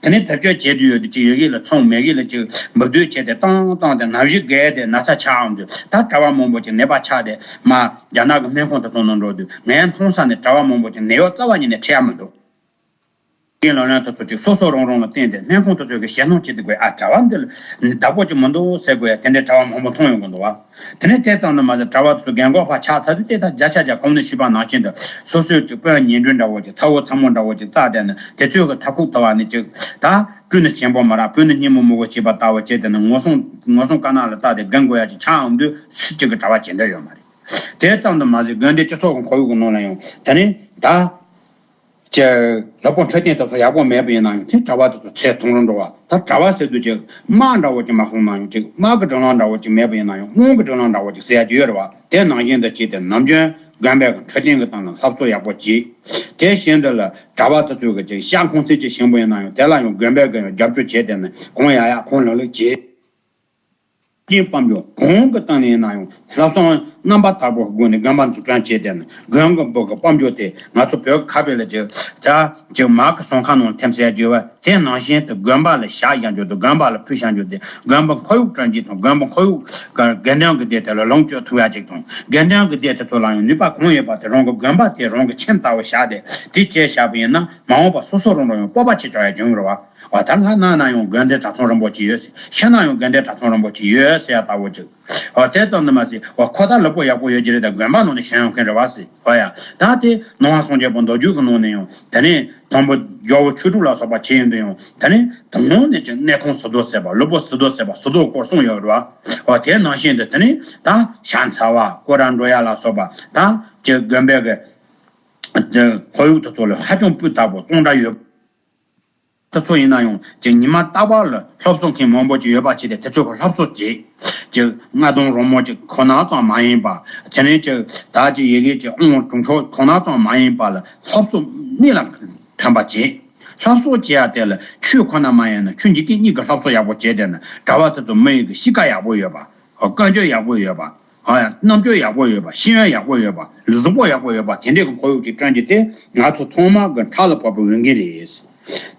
དེ་ནས་བེད་སྤྱོད་བྱེད་དུ་ཡོད་དུ་ཅིག་ཡོད་གི་ལ་ཚོང་མེད་གི་ལ་ཅིག་འབུལ་སྡུད་བྱས་ཏེ་བཏང་བཏང་སྟེ་ནམ་ཞིག་རྒས་ཏེ་ན་ཚ་ཆགས་འམ་དུ་ད་གྲྭ་བ་མང་པོ་ཅིག་ནད་པ་ཆགས་ཏེ་མ་རྒྱ་ནག་གི་སྨན་ཁང་དུ་ཚོང་ནང་འགྲོ་དུས་ངའི་མཐོང་ས་ནས་གྲྭ་བ་མང་པོ་ཅིག་ནད་གཡོག་རྩ་བ་ཉིད་ནས་ཁྲིད་ཡ་མི་འདུག་རྒན་ལགས་ལན་དུ་ཚོ་ཅིག་སོ་སོ་རང་རང་ལ་བརྟེན་ཏེ་སྨན་ཁང་དུ་ཚོ་གི་ཞེད་སྣང་བྱེད་དུ་དགོས་ཨ། གྲྭ་བ་འདི་ལ་བདག་པོ་ཅིག་མི་འདུག་ཟེར་དགོས་ཡ་དེ་འདྲའི་གྲྭ་བ་མང་པོ་མཐོང་ཡོང་གི་འདུག་བ། དེ་ནས་དེ་ཙམ་དུ་མ་ཟད་གྲྭ་བ་དེ་ཚོ་རྒན་གོག་ཕར་ཆགས་ཚར་དུས་དེ་ད་བརྒྱ་ཆ་བརྒྱ་གོང་ནས་ཞུས་པ་ནང་བཞིན་དུ་སོ་སོའི་ཅིག་དཔོན་ཉེ་འབྲེལ་འདྲ་བོ་ཅིག་ཚ་བོ་ཚ་མོ་འདྲ་བོ་ཅིག་བཙལ་བསྡད་ནས་དེ་ཚོའི་གི་མཐའ་ཁུག་ཐུབ་པ་ནི་ཅིག་ད་སྤྲུལ་ནི་ཆེན་པོ་མ་རག་སྤུན་ནི་སྙི་མོ་མོ་གོ་བྱེད་པ་ལྟ་བུ་བྱས་དེ་ནི་ངོ་སྲུང་ངོ་སྲུང་དཀར་ནག་ལ་བལྟས་ཏེ་རྒན་དགོས་ཡ་ཅིག་ཆགས་འོང་དུས་སུ་གཅིག་གི་གྲྭ་བ་བྱེད་འདོད་ཡོད་མ་རེད། དེ་ཙམ་དུ་མ་ཟད་དགོན་སྡེ་སྤྱི་ཚོགས་ཀྱི་ཁོར་ཡུག་གི་ནང་ལ་ཡང་དེ་ནི་ད། ཀྱི་ལུས་པོ་འཕྲོད་བསྟེན་དེ་ཚོ་ཡག་པོ་མེད་པ་ཡིན་ན་ཡང་དེ་གྲྭ་བ་དེ་ཚོ་ཚེ་ཐུང་རུ་འགྲོ་བ། ད་གྲྭ་བ་ཟེར་དུས་ཀྱི་དམག་འདྲ་བོ་ཅིག་མ་སོང་ན་ཡང་ཅིག་དམག་གི་སྒྲིག་ལམ་འདྲ་བོ་ཅིག་མེད་པ་ཡིན་ན་ཡང་དམག་གི་སྒྲིག་ལམ་འདྲ་བོ་ཅིག་ཟེར་ཡ་ཅིག་ཡོད་རེད་བ། དེ་ནང་བཞིན་དུ་བྱས་ཏེ་ནམ་རྒྱུན་དགོན་པའི་འཕྲོད་བསྟེན་གྱི་སྟེང་ལ་སློབ་གསོ་ཡག་པོ་བྱེད། དེ་བཞིན་དུ་ལ་གྲྭ་བ་དེ་ཚོ་གི་ཅིག་ཤ་ཁོང་ཚད་ཅིག་ཞིམ་པོ་ཡིན་ན་ཡང་དེ་ལ་ཡང་དགོན་པའི་གི་ཡང་རྒྱབ་སྐྱོར་བྱས་ཏེ་ནི་གང་ཡག་ཡག་གང་ལེགས་ལེགས་བྱེད། རྐྱེན་དཔལ་འབྱོར་གང་གི་སྟེང་ནས་ཡིན་ན་ཡང་སློབ་གསོ་རྣམ་པ་དག་པོ་སྒོ་ནས་དགོན་པ་འཛུགས་སྐྲུན་བྱས་ཏེ་ནི་དགོན་གྱི་འབུ་གི་དཔལ་འབྱོར་དེ་ང་ཚོ་བོད་ཁ་བའི་ལ་ཅིག་ཅག་ཅིག་མ་གི་ཟོང་ཁ་ནང་ཐིམ་ཟེར་རྒྱུ་བ་དེ་ནང་བཞིན་དུ་དགོན་པ་ལ་བཞག་བཞག་རྒྱུ་དང་དགོན་པ་ལ་ཕུལ་བཞག་རྒྱུ་དེ་དགོན་པ་ཁོར་ཡུག་སྐྲུན་གྱི་དང་དགོན་པ་ཁོར་ཡུག་གི་དགེ་འདུན་གྱི་སྡེ་དེ་ལ་ལོངས་སྤྱོད་ཐུབ་ཡ་ཅིག་དང་དགེ་འདུན་གྱི་སྡེ་དེ་ཚོ་ལ་ཡང་ནུས་པ་གང་ཡོད་པ་དེ་རང་གི་དགོན་པ་དེ་རང་གི་ཁྱིམ་ལྟ་བུ་བཞག་སྟེ་དེ་བྱས་བཞག་པ་ཡིན་ན་མ་འོངས་པ་སོ་སོ་རང་རང་ཡང་སྤོབས་པ་ཆེ་ཆོག་ཡ་འབྱུང་རེད་བ། བ་ད་ལྷ་ན་ན་ཡང་དགོན་སྡེ་གྲྭ་ཚང་རིན་པོ་ཆེ་ཡོད། ཤ་ན་ཡང་དགོན་སྡེ་གྲྭ་ཚང་རིན་པོ་ཆེ་ཡོད། ཟེར་ཡ་ལྟ་བུ་ཅིག་ཨོ་དེ་ཙམ་དུ་མ་ཟད་ཨོ་ཁོ་ད་ལུས་པོ་ཡག་པོ་ཡོད་ཀྱི་རེད། ད་དགོན་པ་ནང་ནས་བྱོན་ཡོང་མཁན་རེད་བ་ཟེར། ཨོ་ཡ་ད་དེ་ནང་པ་སངས་རྒྱས་པ་མདོ་རྒྱུད་ཀྱི་ནང་ནས་ཡང་དེ་ནས་དང་པོ་རྒྱལ་པོ་ཆོས་དྲུག་ལ་སོགས་པ་ཆེ་ཡོང་དུ་ཡང་དེ་ནས་དང་པོ་ནས་ཀྱི་གནས་ཁང་སི་ཏུ་ཟེར་བ་ལུས་པོ་སི་ཏུ་ཟེར་བ་སི་ཏུ་སྐོར་གསུངས་ཡོད་རེད་བ། ཨོ་དེ་ནང་བཞིན་དུ་དེ་ནས་ད་ཞྭ་ཚ་བ་སྐོར་ར་འགྲོ་ཡ་ལ་སོགས་པ་ད་ཀྱི་དགོན་པའི་གི་ཁོར་ཡུག་དེ་ཚོ་ལ་ཧ་ཅང་སྤུས་དག་པོ་གཙང་སྦྲ་ཡོད། དེ་ཚོ་ཡིན་ན་ཡང་ཅིག་ཉི་མ་རྟག་པར་ལ་སློབ་གསོ་མཁན་མང་པོ་ཅིག་ཡོད་པ་བྱས་ཏེ་དེ་ཚོ་གི་སློབ་གསོ་བྱེད། ཅིག་རྔ་རྡུང་རོལ་མོ་ཅིག་ཁོ་ན་ཙམ་མ་ཡིན་པ་དེ་ནས་ཅིག་ད་ཅིག་ཡི་གེ་ཅིག་ཨང་དྲུག་མཆོག་ཁོ་ན་ཙམ་མ་ཡིན་པ་ལ་སློབ་གསོ་གནད་ལ་ཕན་པ་བྱེད། སློབ་གསོ་བྱེད་ཡ་དེ་ལ་ཆོས་ཁོ་ན་མ་ཡིན་ན་ཆོས་འཇིག་རྟེན་གཉིས་ཀྱི་སློབ་གསོ་ཡག་པོ་བྱས་བསྡད་ན་གྲྭ་པ་དེ་ཚོ་མི་ཡི་གི་གཤིས་ཀ་ཡག་པོ་ཡོད་པ། ཨོ་བཀའ་འགྱུར་ཡག་པོ་ཡོད་པ། ཨོ་ཡ་རྣམ་དཔྱོད་ཡག་པོ་ཡོད་པ། ཤེས་ཡོན་ཡག་པོ་ཡོད་པ། ལུས་གཟུགས་པོ་ཡག་པོ་ཡོད་པ་དེ་འདྲའི་གི་ཁོར་ཡུག་ཅིག་བསྐྲུན་རྒྱུ་དེ་ང་ཚོ་ཚང་མ་གི་ཕྲག་ལ་ཕོག་པའི་འོས་འགན་རེད།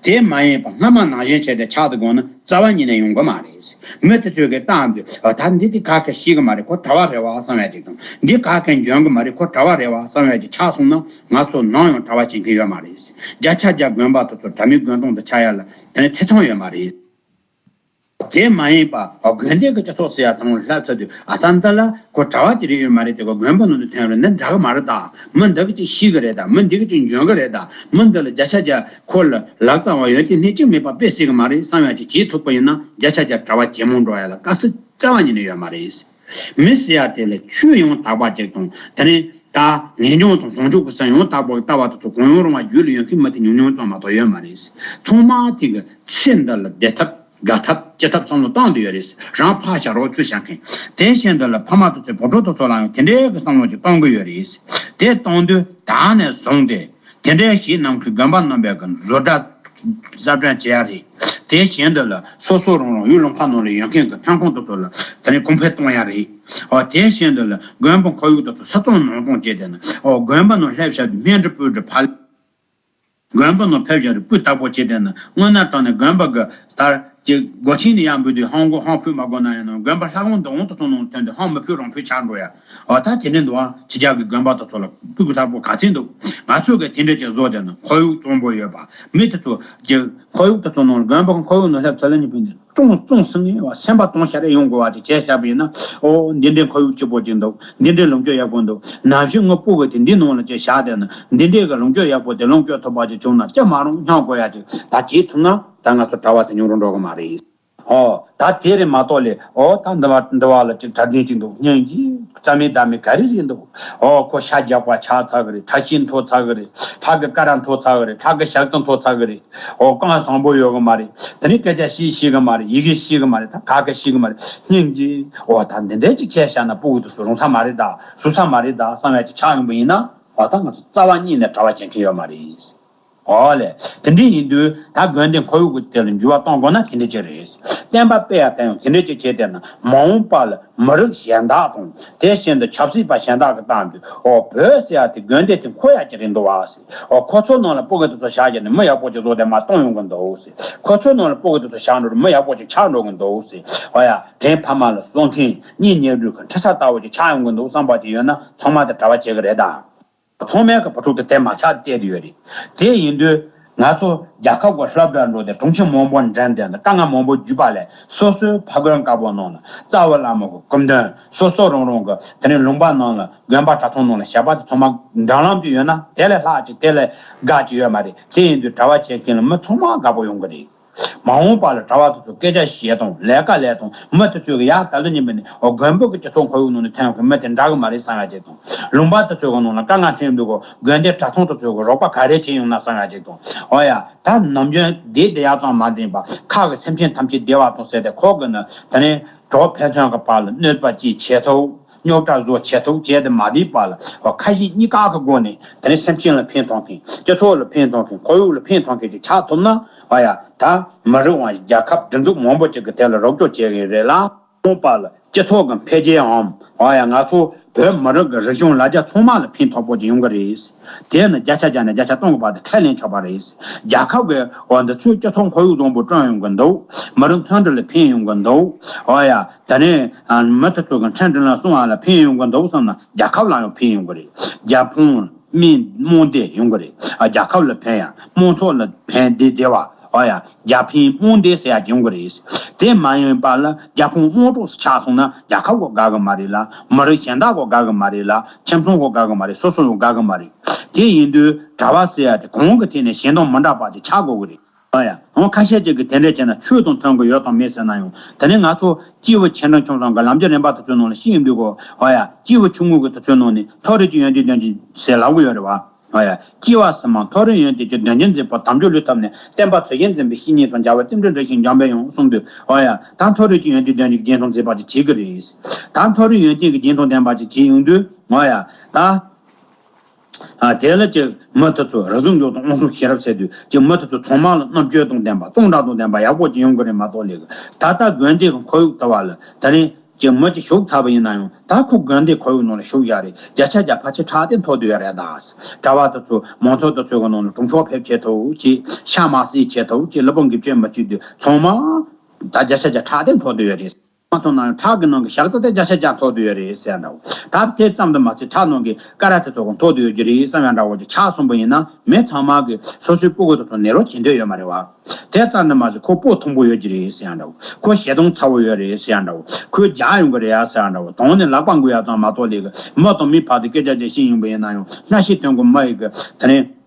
དེ་མ་ཡིན་པ་སྔ་མ་ནང་བཞིན་བྱས་ཏེ་ཆགས་དུ་དགོས་ན་རྩ་བ་ཉིད་ནས་ཡོང་གི་མ་རེད། མི་དེ་ཚོས་གི་བཏང་དུས་ཨ་ད་འདི་དེ་ག་གེ་ཤེས་གི་མ་རེད། ཁོ་གྲྭ་པ་རེད་བ་བསམ་ཡ་ཅིག་དང་འདི་ག་གེ་འཇོན་གི་མ་རེད། ཁོ་གྲྭ་པ་རེད་བ་བསམ་ཡ་ཅིག་ཆགས་སོང་ན་ང་ཚོ་ནམ་ཡང་གྲྭ་པ་བྱེད་མཁན་ཡོད་མ་རེད། བརྒྱ་ཆ་བརྒྱ་དགོན་པ་དེ་ཚོ་གྲྭ་མིན་དགོན་སྟོང་དུ་ཆགས་ཡ་ལ་དེ་ནི་ཐེ་ཚོམ་ཡོད་མ་རེད། དེ་མ་ཡིན་པ་དགོན་སྡེ་གི་སྤྱི་ཚོགས་ཟེར་ཡ་དང་ལྷབ་ཚར་དུས་ཨ་ད་འདི་ལ་ཁོ་གྲྭ་པ་དེ་རིགས་ཡོད་མ་རེད་དེ་ཁོ་དགོན་པ་ནང་དུ་ཐོན་རེད་འདི་འདྲ་གི་མ་རེད་ད། མི་འདི་གི་ཅིག་ཤེས་གི་རེད་ད། མི་འདི་གི་ཅིག་འཇོན་གི་རེད་ད། མི་འདི་ལ་བརྒྱ་ཆ་བརྒྱ་ཁོ་ལ་ལག་རྩལ་བ་ཡོད་དེ་སྣེ་གཅིག་མེད་པ་དཔེ་སྲིད་གི་མ་རེད་བསམ་ཡ་ཅིག་བྱེད་ཐུབ་པ་ཡིན་ན་བརྒྱ་ཆ་བརྒྱ་གྲྭ་པ་ཇེ་མང་འགྲོ་ཡ་ལ་དཀའ་ཚེགས་རྩ་བ་ཉིད་ནས་ཡོད་མ་རེད། མི་ཟེར་ཡ་དེ་ལ་ཆོས་ཡང་དག་པ་ཅིག་དང་དེ་ནས་ད་ངེས་འབྱུང་དང་བྱང་ཆུབ་ཀྱི་སེམས་ཡང་དག་པ་ལྟ་བ་དེ་ཚོ་གང་ཡང་རུང་བ་རྒྱུད་ལ་ཡོད་མཁན་མི་དེ་ཉུང་ཉུང་ཙམ་མ་གཏོགས་ཡོད་མ་རེད། ཚང་མ་དེ་གི་ཚེ་འདི་ལ་བདེ་ཐབས་དགའ་ཐབས་སྐྱིད་ཐབས་བསམ་བློ་བཏང་དུ་ཡོད་རེད། རང་ཕར་བཞག་རོགས་ཚུར་བཞག་མཁན་དེ་བཞིན་དུ་ལ་ཕ་མ་དེ་ཚོའི་བུ་ཕྲུག་དེ་ཚོ་ལ་ཡང་དེ་འདྲའི་གི་བསམ་བློ་ཅིག་གཏོང་གི་ཡོད་རེད། དེ་གཏོང་དུས་ད་ནས་བཟུང་སྟེ། དེ་འདྲའི་ཞིག་ནམ་མཁའི་དགོན་པ་རྣམ་པའི་གི་བཟོ་གྲྭ་གསར་སྐྲུན་བྱེད་ཡ་རེད། དེ་བཞིན་དུ་ལ་སོ་སོ་རང་རང་ཡུལ་ལུང་པ་ནང་ལ་ཡོད་མཁན་གི་ཐོན་ཁུངས་དེ་ཚོ་ལ་དེ་ནས་གོང་འཕེལ་གཏོང་ཡ་རེད། ཨོ་དེ་བཞིན་དུ་ལ་དགོན་པ་ཁོར་ཡུག་དེ་ཚོ་ས་ཚོང་ནང་ཚོང་བྱས་ཏེ་ན་ཨོ་དགོན་པ་ནང་སླེབས་བཞག་དུས་སྨན་འབྲུ་སྤོས་འབྲུ་ཕར་དགོན་པ་ནང་ཕེབས་བཞག་དུས་སྤུས་དག་པོ་བྱས་ཏེ་ན་དངོས་གནས་དྲང་ནས་དགོན་པ་གི་ལྟར་གྱི་སྒོ་ཆེན་ནས་ཡར་འབུད་དུས་ཧང་གོ་ཧང་ཕུད་མ་དགོས་ན་ཡང་ན་དགོན་པ་ལྷ་ཁང་འདི་འོང་དུ་སོང་ནང་ཐོན་དུས་ཧང་མི་ཕུད་རང་ཕུད་ཆགས་འགྲོ་ཡ། ཨོ་ད་དེ་ནས་འདུག་ཨ་ཕྱི་རྒྱལ་གྱི་དགོན་པ་དེ་ཚོ་ལ་སྤུས་ཀྱི་ལྷག་པོ་ག་ཚད་འདུག་ང་ཚོས་གི་དེ་འདྲ་ཅིག་བཟོ་བསྡད་ན་ཁོར་ཡུག་གཙང་པོ་ཡོད་པ། མི་དེ་ཚོ་གི་ཁོར་ཡུག་དེ་ཚོ་ནང་དགོན་པ་ཁོར་ཡུག་ནང་སླེབས་ཚར་ལ་ཉིད་ཕུད་ནས་ཀྲོང་ཙོང་སི་ངེ་བ་སེམས་པ་གཏོང་ཤ་རེ་ཡོང་དགོས་བ་དེ་བྱས་བཞག་པ་ཡིན་ན། ཨོ་འདི་འདྲའི་ཁོར་ཡུག་སྐྱིད་པོ་ཅིག་འདུག་འདི་འདྲའི་ལོངས་སྤྱོད་ཡག་པོ་འདུག་ནམ་ཞིག་ངའི་སྤུ་གུ་དེ་འདི་ནང་ལ་ཅིག་བཞག་བསྡད་ན་འདི་འདྲའི་གི་ལོངས་སྤྱོད་ཡག་པོ་དེ་ལོངས་སྤྱོད་ཐུབ་པ་ཅིག་བྱུང་ན་ཅི་མ་རུང་སྙམ་དགོས་ཡ་ཅིག་ད་བྱེད་ཐུབ་ན་ད་ང་ཚོ་གྲྭ་པ་དེ་ཉུང་རུ་འགྲོ་གི་མ་རེད། ཨོ། ད་དེ་རེད་མ་གཏོགས་ལས་ཨོ་ད་འདི་བ་འདི་བ་ལ་ཅིག་གྲྭ་སྒྲིག་ཅིག་འདུག་སྙིང་རྗེ། རྩ་མེད་ཟླ་མེད་ག་རེ་རེད་འདུག་ཨོ་ཁོ་ཤ་རྒྱགས་པ་ཆགས་ཚར་གི་རེད། ཁྲག་ཤེད་མཐོ་ཚར་གི་རེད། ཁྲག་གི་ཀ་ར་མཐོ་ཚར་གི་རེད། ཁྲག་གི་ཞག་རྩི་མཐོ་ཚར་གི་རེད། ཨོ་རྐང་བཟང་པོ་ཡོད་གི་མ་རེད། དེ་ནས་སྐད་ཆ་བཤད་ཤེས་གི་མ་རེད། ཡི་གེ་ཤེས་གི་མ་རེད། ད་ག་གི་ཤེས་གི་མ་རེད། སྙིང་རྗེ། ཨོ་ད་འདི་འདྲའི་ཅིག་བྱས་བཞག་ན་སྤུ་གུ་དེ་ཚོ་རུང་ས་མ་རེད་ད། བཟོ་ས་མ་རེད་ད་བསམ་ཡ་ཅིག་ཆགས་ཡོང་པ་ཡིན་ན་ཨོ་ད་ང་ཚོ་རྩ་བ་ཉིད་ནས་གྲྭ་པ་བྱེད་མཁན་ཡོད་མ་རེད། ཨོ་ལེ། དེ་འདྲ་ཡིན་དུས་ད་དགོན་སྡེ་ཁོར་ཡུག་གི་དེ་ལ་འགྱུར་བ་གཏོང་དགོས་ན་དེ་འདྲ་ཅིག་རེད། བསྟན་པ་སྤེལ་ཡ་དེ་ཡང་དེ་འདྲ་ཅིག་བྱས་བསྡད་ན་མ་འོངས་པ་ལ་མི་རིགས་གཞན་དག་དང་དེ་བཞིན་དུ་ཆབ་སྲིད་པ་གཞན་དག་གི་སྟེང་དུ་ཨོ་བོད་ཟེར་ཡ་དེ་དགོན་སྡེ་དེ་འཁོར་ཡ་ཅིག་རེད་འདུག་བ་ཟེར། ཨོ་ཁོ་ཚོ་ནང་ལ་སྤུ་གུ་དེ་ཚོ་བཞག་བྱས་ནས་མི་ཡག་པོ་ཅིག་བཟོ་བསྡད་མ་གཏོང་ཡོང་གི་འདུག་ཟེར། ཁོ་ཚོ་ནང་ལ་སྤུ་གུ་དེ་ཚོ་བཞག་འགྲོ་རུ་མི་ཡག་པོ་ཅིག་ཆགས་འགྲོ་གི་འདུག་ཟེར། ཨོ་ཡ་དྲིན་ཕ་མ་ལ་གསོ་མཁན་གཉེན་ཉེ་རུ་གི་འཁྲི་ས་ལྟ་བུ་ཅིག་ཆགས་ཡོང་གི་འདུག་བསམ་པ་ཅིག་ཡོད་ན་ཚང་མ་དེ་གྲྭ་པ་བྱེད་གི་རེད་ད། ཚང་མས་ཀྱི་བུ་ཕྲུག་དེ་དེ་མ་ཆགས་བལྟས་དེ་ཡོད་རེད། དེ་ཡིན་དུས་ང་ཚོ་རྒྱལ་ཁབ་ཀྱི་སློབ་གྲྭར་འགྲོ་དེ་གྲོང་ཁྱེར་མང་པོ་འགྲིམས་དེ་དཀའ་ངལ་མང་པོ་བརྒྱུད་པ་ལས་སོ་སོའི་ཕ་རྒན་དཀར་པོ་ནང་ལ་རྩ་བའི་བླ་མ་གི་སྐུ་མདུན་སོ་སོ་རང་རང་གི་དེ་ནས་ལུང་པ་ནང་ལ་དགོན་པ་གྲྭ་ཚང་ནང་ལ་བྱ་བ་དེ་ཚང་མ་འདྲ་ལམ་དུ་ཡོད་ན་དེ་ལས་ལྷག་ཅིག་དེ་ལས་དགའ་ཅིག་ཡོད་མ་རེད། དེ་ཡིན་དུས་གྲྭ་པ་བྱེད་མཁན་ལ་མི་ཚང་མ་དགའ་པོ་ཡོང་གི་རེད། མ་འོངས་པ་ལ་གྲྭ་པ་དེ་ཚོ་སྐད་ཆ་བཤད་སྟངས་ལས་ཀ་ལས་སྟངས་མི་དེ་ཚོས་ཀྱི་ཡ་ད་ལོ་ཉིན་པ་ནི་ཨོ་དགོན་པ་གི་སྤྱི་ཚོགས་ཁོར་ཡུག་ནང་ནས་ཐོན་ཡོང་མཁན་མི་དེ་འདྲ་གི་མ་རེད་བསམ་ཡ་ཅིག་དང་། ལུང་པ་དེ་ཚོའི་གི་ནང་ལ་དཀའ་ངལ་འཕྲད་འདུག་གོ་དགོན་སྡེ་གྲྭ་ཚང་དེ་ཚོའི་གི་རོགས་པ་ག་རེ་བྱས་ཡོང་ན་བསམ་ཡ་ཅིག་དང་། ཨོ་ཡ་ད་ནམ་རྒྱུན་བདེ་བདེ་ཡག་ཙམ་མ་བསྟན་པ་ཁ་གི་སེམས་ཅན་ཐམས་ཅད་བདེ་བ་དང་ཟེར་ཏེ་ཁོ་གི་ནི་དེ་ནས་གྲོགས་ཕན་ཚུན་གི་བར་ལ་གནོད་པ་ཅིག་བྱེད་ཐུབ། རྙོག་དྲ་བཟོ་བྱེད་ཐུབ་བྱས་ཏེ་མ་བསྡད་པ་ལ་ཁ་ཞེ་གཉིས་ཀ་གི་སྒོ་ནས་དེ་ནས་སེམས་ཅན་ལ་ཕན་ཐོགས་མཁན་སྤྱི་ཚོགས་ལ་ཕན་ཐོགས་མཁན་ཁོར་ཡུག་ལ་ཕན་ཐོགས་མཁན་ཅིག་ཆགས་ཐུབ་ན་ཨ་ཡ་ད་མི་རིགས་དབང་རྒྱལ་ཁབ་སྒྲིག་འཛུགས་མང་པོ་ཅིག་གི་དེ་ལ་རོགས་སྐྱོར་བྱེད་གི་རེད་ལ་མཐོང་པ་ལ་སྤྱི་ཚོགས་ཀྱི་འཕེལ་རྒྱས་འམ་ཨ་ཡ་ང་ཚོ་བོད་མི་རིགས་ཀྱི་རིག་གཞུང་ལ་རྒྱ་ཚང་མ་ལ་ཕན་ཐོགས་པོ་ཅིག་ཡོང་གི་རེད། དེ་ནི་བརྒྱ་ཆ་བརྒྱ་ནས་བརྒྱ་ཆ་སྟོང་གི་བར་དུ་ཁས་ལེན་ཆོག་པ་རེད། རྒྱལ་ཁབ་ཀྱི་འོ་འདི་ཚོས་སྤྱི་ཚོགས་ཁོར་ཡུག་བཟང་པོ་བསྐྲུན་ཡོང་གི་འདུག་མི་རིགས་མཐུན་སྒྲིལ་ལ་ཕན་ཡོང་གི་འདུག་ཨོ་ཡ། ད་ནས་མི་དེ་ཚོ་གི་ཁྲིམས་སྒྲིག་ལམ་སྲུང་བ་ལ་ཕན་ཡོང་གི་འདུག་བསམ་ན་རྒྱལ་ཁབ་ལ་ཡང་ཕན་ཡོང་གི་རེད། རྒྱལ་ཕམ་མི་རྨོངས་དད་ཡོང་གི་རེད། རྒྱལ་ཁབ་ལ་ཕན་ཡ་དམངས་ཚོགས་ལ་ཕན་བདེ་བདེ་བ་ཨོ་ཡ་རྒྱལ་ཕམ་རྨོངས་དད་ཟེར་ཡ་ཡོང་གི་རེད། དེ་མ་ཡིན་པ་ལ་རྒྱལ་ཁོངས་དམངས་ཁྲོད་སུ་ཆགས་སོང་ན་རྒྱལ་ཁབ་གོ་དགའ་གི་མ་རེད་ལ། མི་རིགས་གཞན་དག་གོ་དགའ་གི་མ་རེད་ལ། ཁྱིམ་ཚང་གོ་དགའ་གི་མ་རེད། སོ་སོ་ཡང་དགའ་གི་མ་རེད། དེ་ཡིན་དུས་གྲྭ་བ་ཟེར་ཡ་དེ་གང་གི་ཐད་ནས་གཞན་དང་མི་འདྲ་བ་དེ་ཆགས་དགོས་གི་རེད། ཨོ་ཡ། འོ་ཁ་ཤས་ཅིག་གིས་དེ་འདྲས་བྱས་ན་ཆོས་དང་མཐུན་གི་ཡོད་དང་མེད་ཟེར་ན་ཡང་། དེ་ནས་ང་ཚོ་སྐྱེས་བུ་ཆེ་འབྲིང་ཆུང་གསུམ་གི་ལམ་གྱི་རིམ་པ་དེ་ཚོའི་ནང་ལ་ཤེས་ཡོན་འདུག་གོ། ཨོ་ཡ། སྐྱེས་བུ་ཆུང་ངུ་གི་དེ་ཚོའི་ནང་ནས་མཐོ་རིས་ཀྱི་ཡོན་ཏན་ལྡན་ཅིང་ཟེར་ལབ་གི་ཡོད་རེད་བ། ཨོ་ཡ། སྐྱེ་བ་གསུམ་མ་མཐོ་རིས་ཡོན་ཏན་གྱི་ལྡན་གྱིས་མཛེས་པ། དལ་འབྱོར་ལུས་ཐམས་ནི། བསྟན་པ་ཚུལ་བཞིན་འཛིན་པའི་བཤེས་གཉེན་དང་། བྱ་བའི་རྟེན་འབྲེལ་འགྲོ་ཞིང་འཇམ་པའི་དབྱངས་གསུངས་འདུག། ཨོ་ཡ། ད་མཐོ་རིས་ཀྱི་ཡོན་ཏན་ལྡན་གྱི་རྒྱན་དང་མཛེས་པ་ཅིག་བྱེད་ཀྱི་རེད། ད་མཐོ་རིས་ཡོན་ཏན་གྱི་རྒྱན་དང་ལྡན་པ་ཅིག་བྱེད་ཡོང་དུས། ཨོ་ཡ། ད། ཨ། དེ་ལ་ཅིག་མི་དེ་ཚོ་རིག་གཟུགས་མགྱོགས་དང་དབང་ཟུང་ཤེས་རབ་ཟེར་དུས་ཅིག་མི་དེ་ཚོ་ཚང་མ་ལ་རྣམ་དཔྱོད་དང་ལྡན་པ། གཙང་སྦྲ་དང་ལྡན་པ་ཡག་པོ་ཅིག་ཡོང་གི་རེད་མ་གཏོགས་ལས་ཀྱི། ད་ལྟ་དགོན་སྡེ་གི་ཁོར་ཡུག་ལྟ་བ་ལ་དེ་རིང་ཅིག་མི་ཅིག་ཞུགས་ཚར་བ་ཡིན་ན་ཡང་། ད་ཁོ་དགོན་སྡེ་ཁོར་ཡུག་ནང་ལ་ཞུགས་ཡ་རེད། བརྒྱ་ཆ་བརྒྱ་ཕལ་ཆེར་ཁྲག་དེ་འཐོར་དུ་ཡོད་རེད། ད་གྲྭ་བ་དེ་ཚོ་མང་ཚོགས་དེ་ཚོའི་གི་ནང་ལ་གྲུབ་འབྲས་ཕེབས་ཆེད་དུ་ཅིག་ཤ་མ་ཟོས་ཆེད་དུ་ཅིག་ལུས་པོ་འགུལ་སྐྱོད་མི་བྱེད་དུས་ཚང་མ་ད་བརྒྱ་ཆ་བརྒྱ་ཁྲག་དེ་འཐོར་དུ་ཡོད་རེད། མ་ཐོན་ན་ཡང་ཁྲག་གི་ནང་གི་ཞག་རྩི་དེ་བརྒྱ་ཆ་བརྒྱ་འཐོར་དུ་ཡོད་རེད་ཟེར་ཡ་འདྲ་བོ། ད་དེ་ཙམ་དུ་མ་ཟད་ཁྲག་ནང་གི་ཀ་ར་དེ་ཚོ་གང་འཐོར་དུ་ཡོད་ཀྱི་རེད་བསམ་ཡ་འདྲ་བོ་ཅིག་ཆགས་སོང་པ་ཡིན་ན། མི་ཚང་མ་གིས་སོ་སོའི་སྤུ་གུ་དེ་ཚོ་ནད་རོགས་བྱེད་འདོད་ཡོད་མ་རེད་བ། དེ་ཙམ་དུ་མ་ཟད་ཁོ་སྤོ་མཐོན་པོ་ཡོད་ཀྱི་རེད་ཟེར་ཡ་འདྲ་བོ། ཁོ་ཞེ་སྡང་ཚ་བོ་ཡོད་རེད་ཟེར་ཡ་འདྲ་བོ། ཁོས་རྒྱག་ཡོང་གི་རེད་ཡ་ཟེར་ཡ་འདྲ་བོ། དོན་ནི་ལག་པ་འགུལ་ཡ་ཙམ་མ་གཏོགས་ལས་ཀྱི། མི་དང་མི་བར་དུ་སྐད་ཆ་ཅིག་བཤད་ཡོང་པ་ཡིན་ན་ཡང་། སྣ་ཤེས་དོན་གོ་མ་ཡི་གི་དེ་ནས།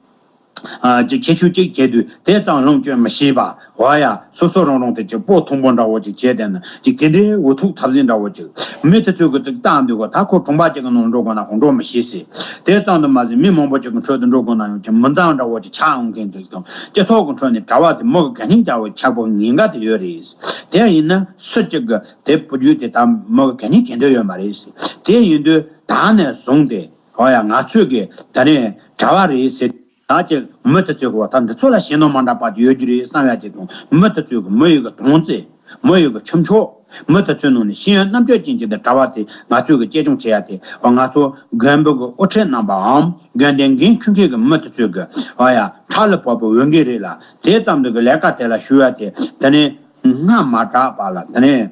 ཨ། ཅིག་ཁྱད་ཆོས་གཅིག་བྱས་དུས་དེ་ཙམ་ལོངས་སྤྱོད་མི་ཤེས་པ། འོ་ཡ། སོ་སོ་རང་རང་དེ་ཅིག་སྤོ་མཐོན་པོ་འདྲ་བོ་ཅིག་བྱས་བསྡད་ན། ཅིག་དེ་འདྲའི་འུ་ཐུག་འཐབ་ཟིན་འདྲ་བོ་ཅིག་མི་དེ་ཚོས་གི་ཅིག་བལྟ་འདུག་གོ། ད་ཁོ་གྲོང་པ་ཅིག་གི་ནང་འགྲོ་དགོས་ན་ཁོ་འགྲོ་མི་ཤེས་ཟེར། དེ་ཙམ་དུ་མ་ཟད་མི་མང་པོ་ཅིག་གི་ཁྲོད་དུ་འགྲོ་དགོས་ན་ཡང་ཅིག་མི་འདང་འདྲ་བོ་ཅིག་ཆགས་འོང་མཁན་དེ་དང་། སྤྱི་ཚོགས་ཀྱི་ཁྲོད་ནས་གྲྭ་བ་དེ་མི་གི་གད་སྙིགས་རྒྱག་པའི་ཆགས་པའི་ཉེན་ཁ་དེ་ཡོད་རེད། དེ་ཡིན་ན་སུ་གཅིག་གིས་དེ་སྤོ་རྒྱུ་དེ་ད་མི་གི་གད་སྙིགས་བྱེད་འདོད་ཡོད་མ་རེད་ཟེར། དེ་ཡིན་དུས་ད་ནས་བཟུང་སྟེ། འོ་ཡ། ང་ཚོས་གི་ད་ནས་གྲྭ་བ་རེད་ཟེར། ད་ཅིག་མི་དེ་ཚོས་གི་བ་ད་འདི་ཚོ་ལ་ཞེ་སྡང་མ་འདྲ་བ་ཅིག་ཡོད་རྒྱུ་རེད་བསམ་ཡ་ཅིག་དང་། མི་དེ་ཚོས་གི་མི་ཡི་གི་དོན་རྩེ། མི་ཡི་གི་ཁྱུ་མཆོག་མི་དེ་ཚོའི་ནང་ནས་ཤེས་ཡོན་རྣམ་དཔྱོད་ཅན་གྱི་དེ་གྲྭ་བ་དེ་ང་ཚོས་གི་གཅེས་སྐྱོང་བྱེད་ཡ་དེ། འོ། ང་ཚོ་དགོན་པ་གི་དབུ་ཁྲིད་རྣམ་པའམ་དགོན་སྡེ་འགན་འཁུར་མཁན་གི་མི་དེ་ཚོས་གི། འོ་ཡ། ཕྲག་ལ་བབས་པའི་འོས་འགན་རེད་ལ། དེ་ཙམ་དུ་གི་ལས་ཀ་དེ་ལ་ཞུགས་ཡ་དེ་དེ་ནས་སྔ་མ་དྲག་པ་ལ་དེ་ནས།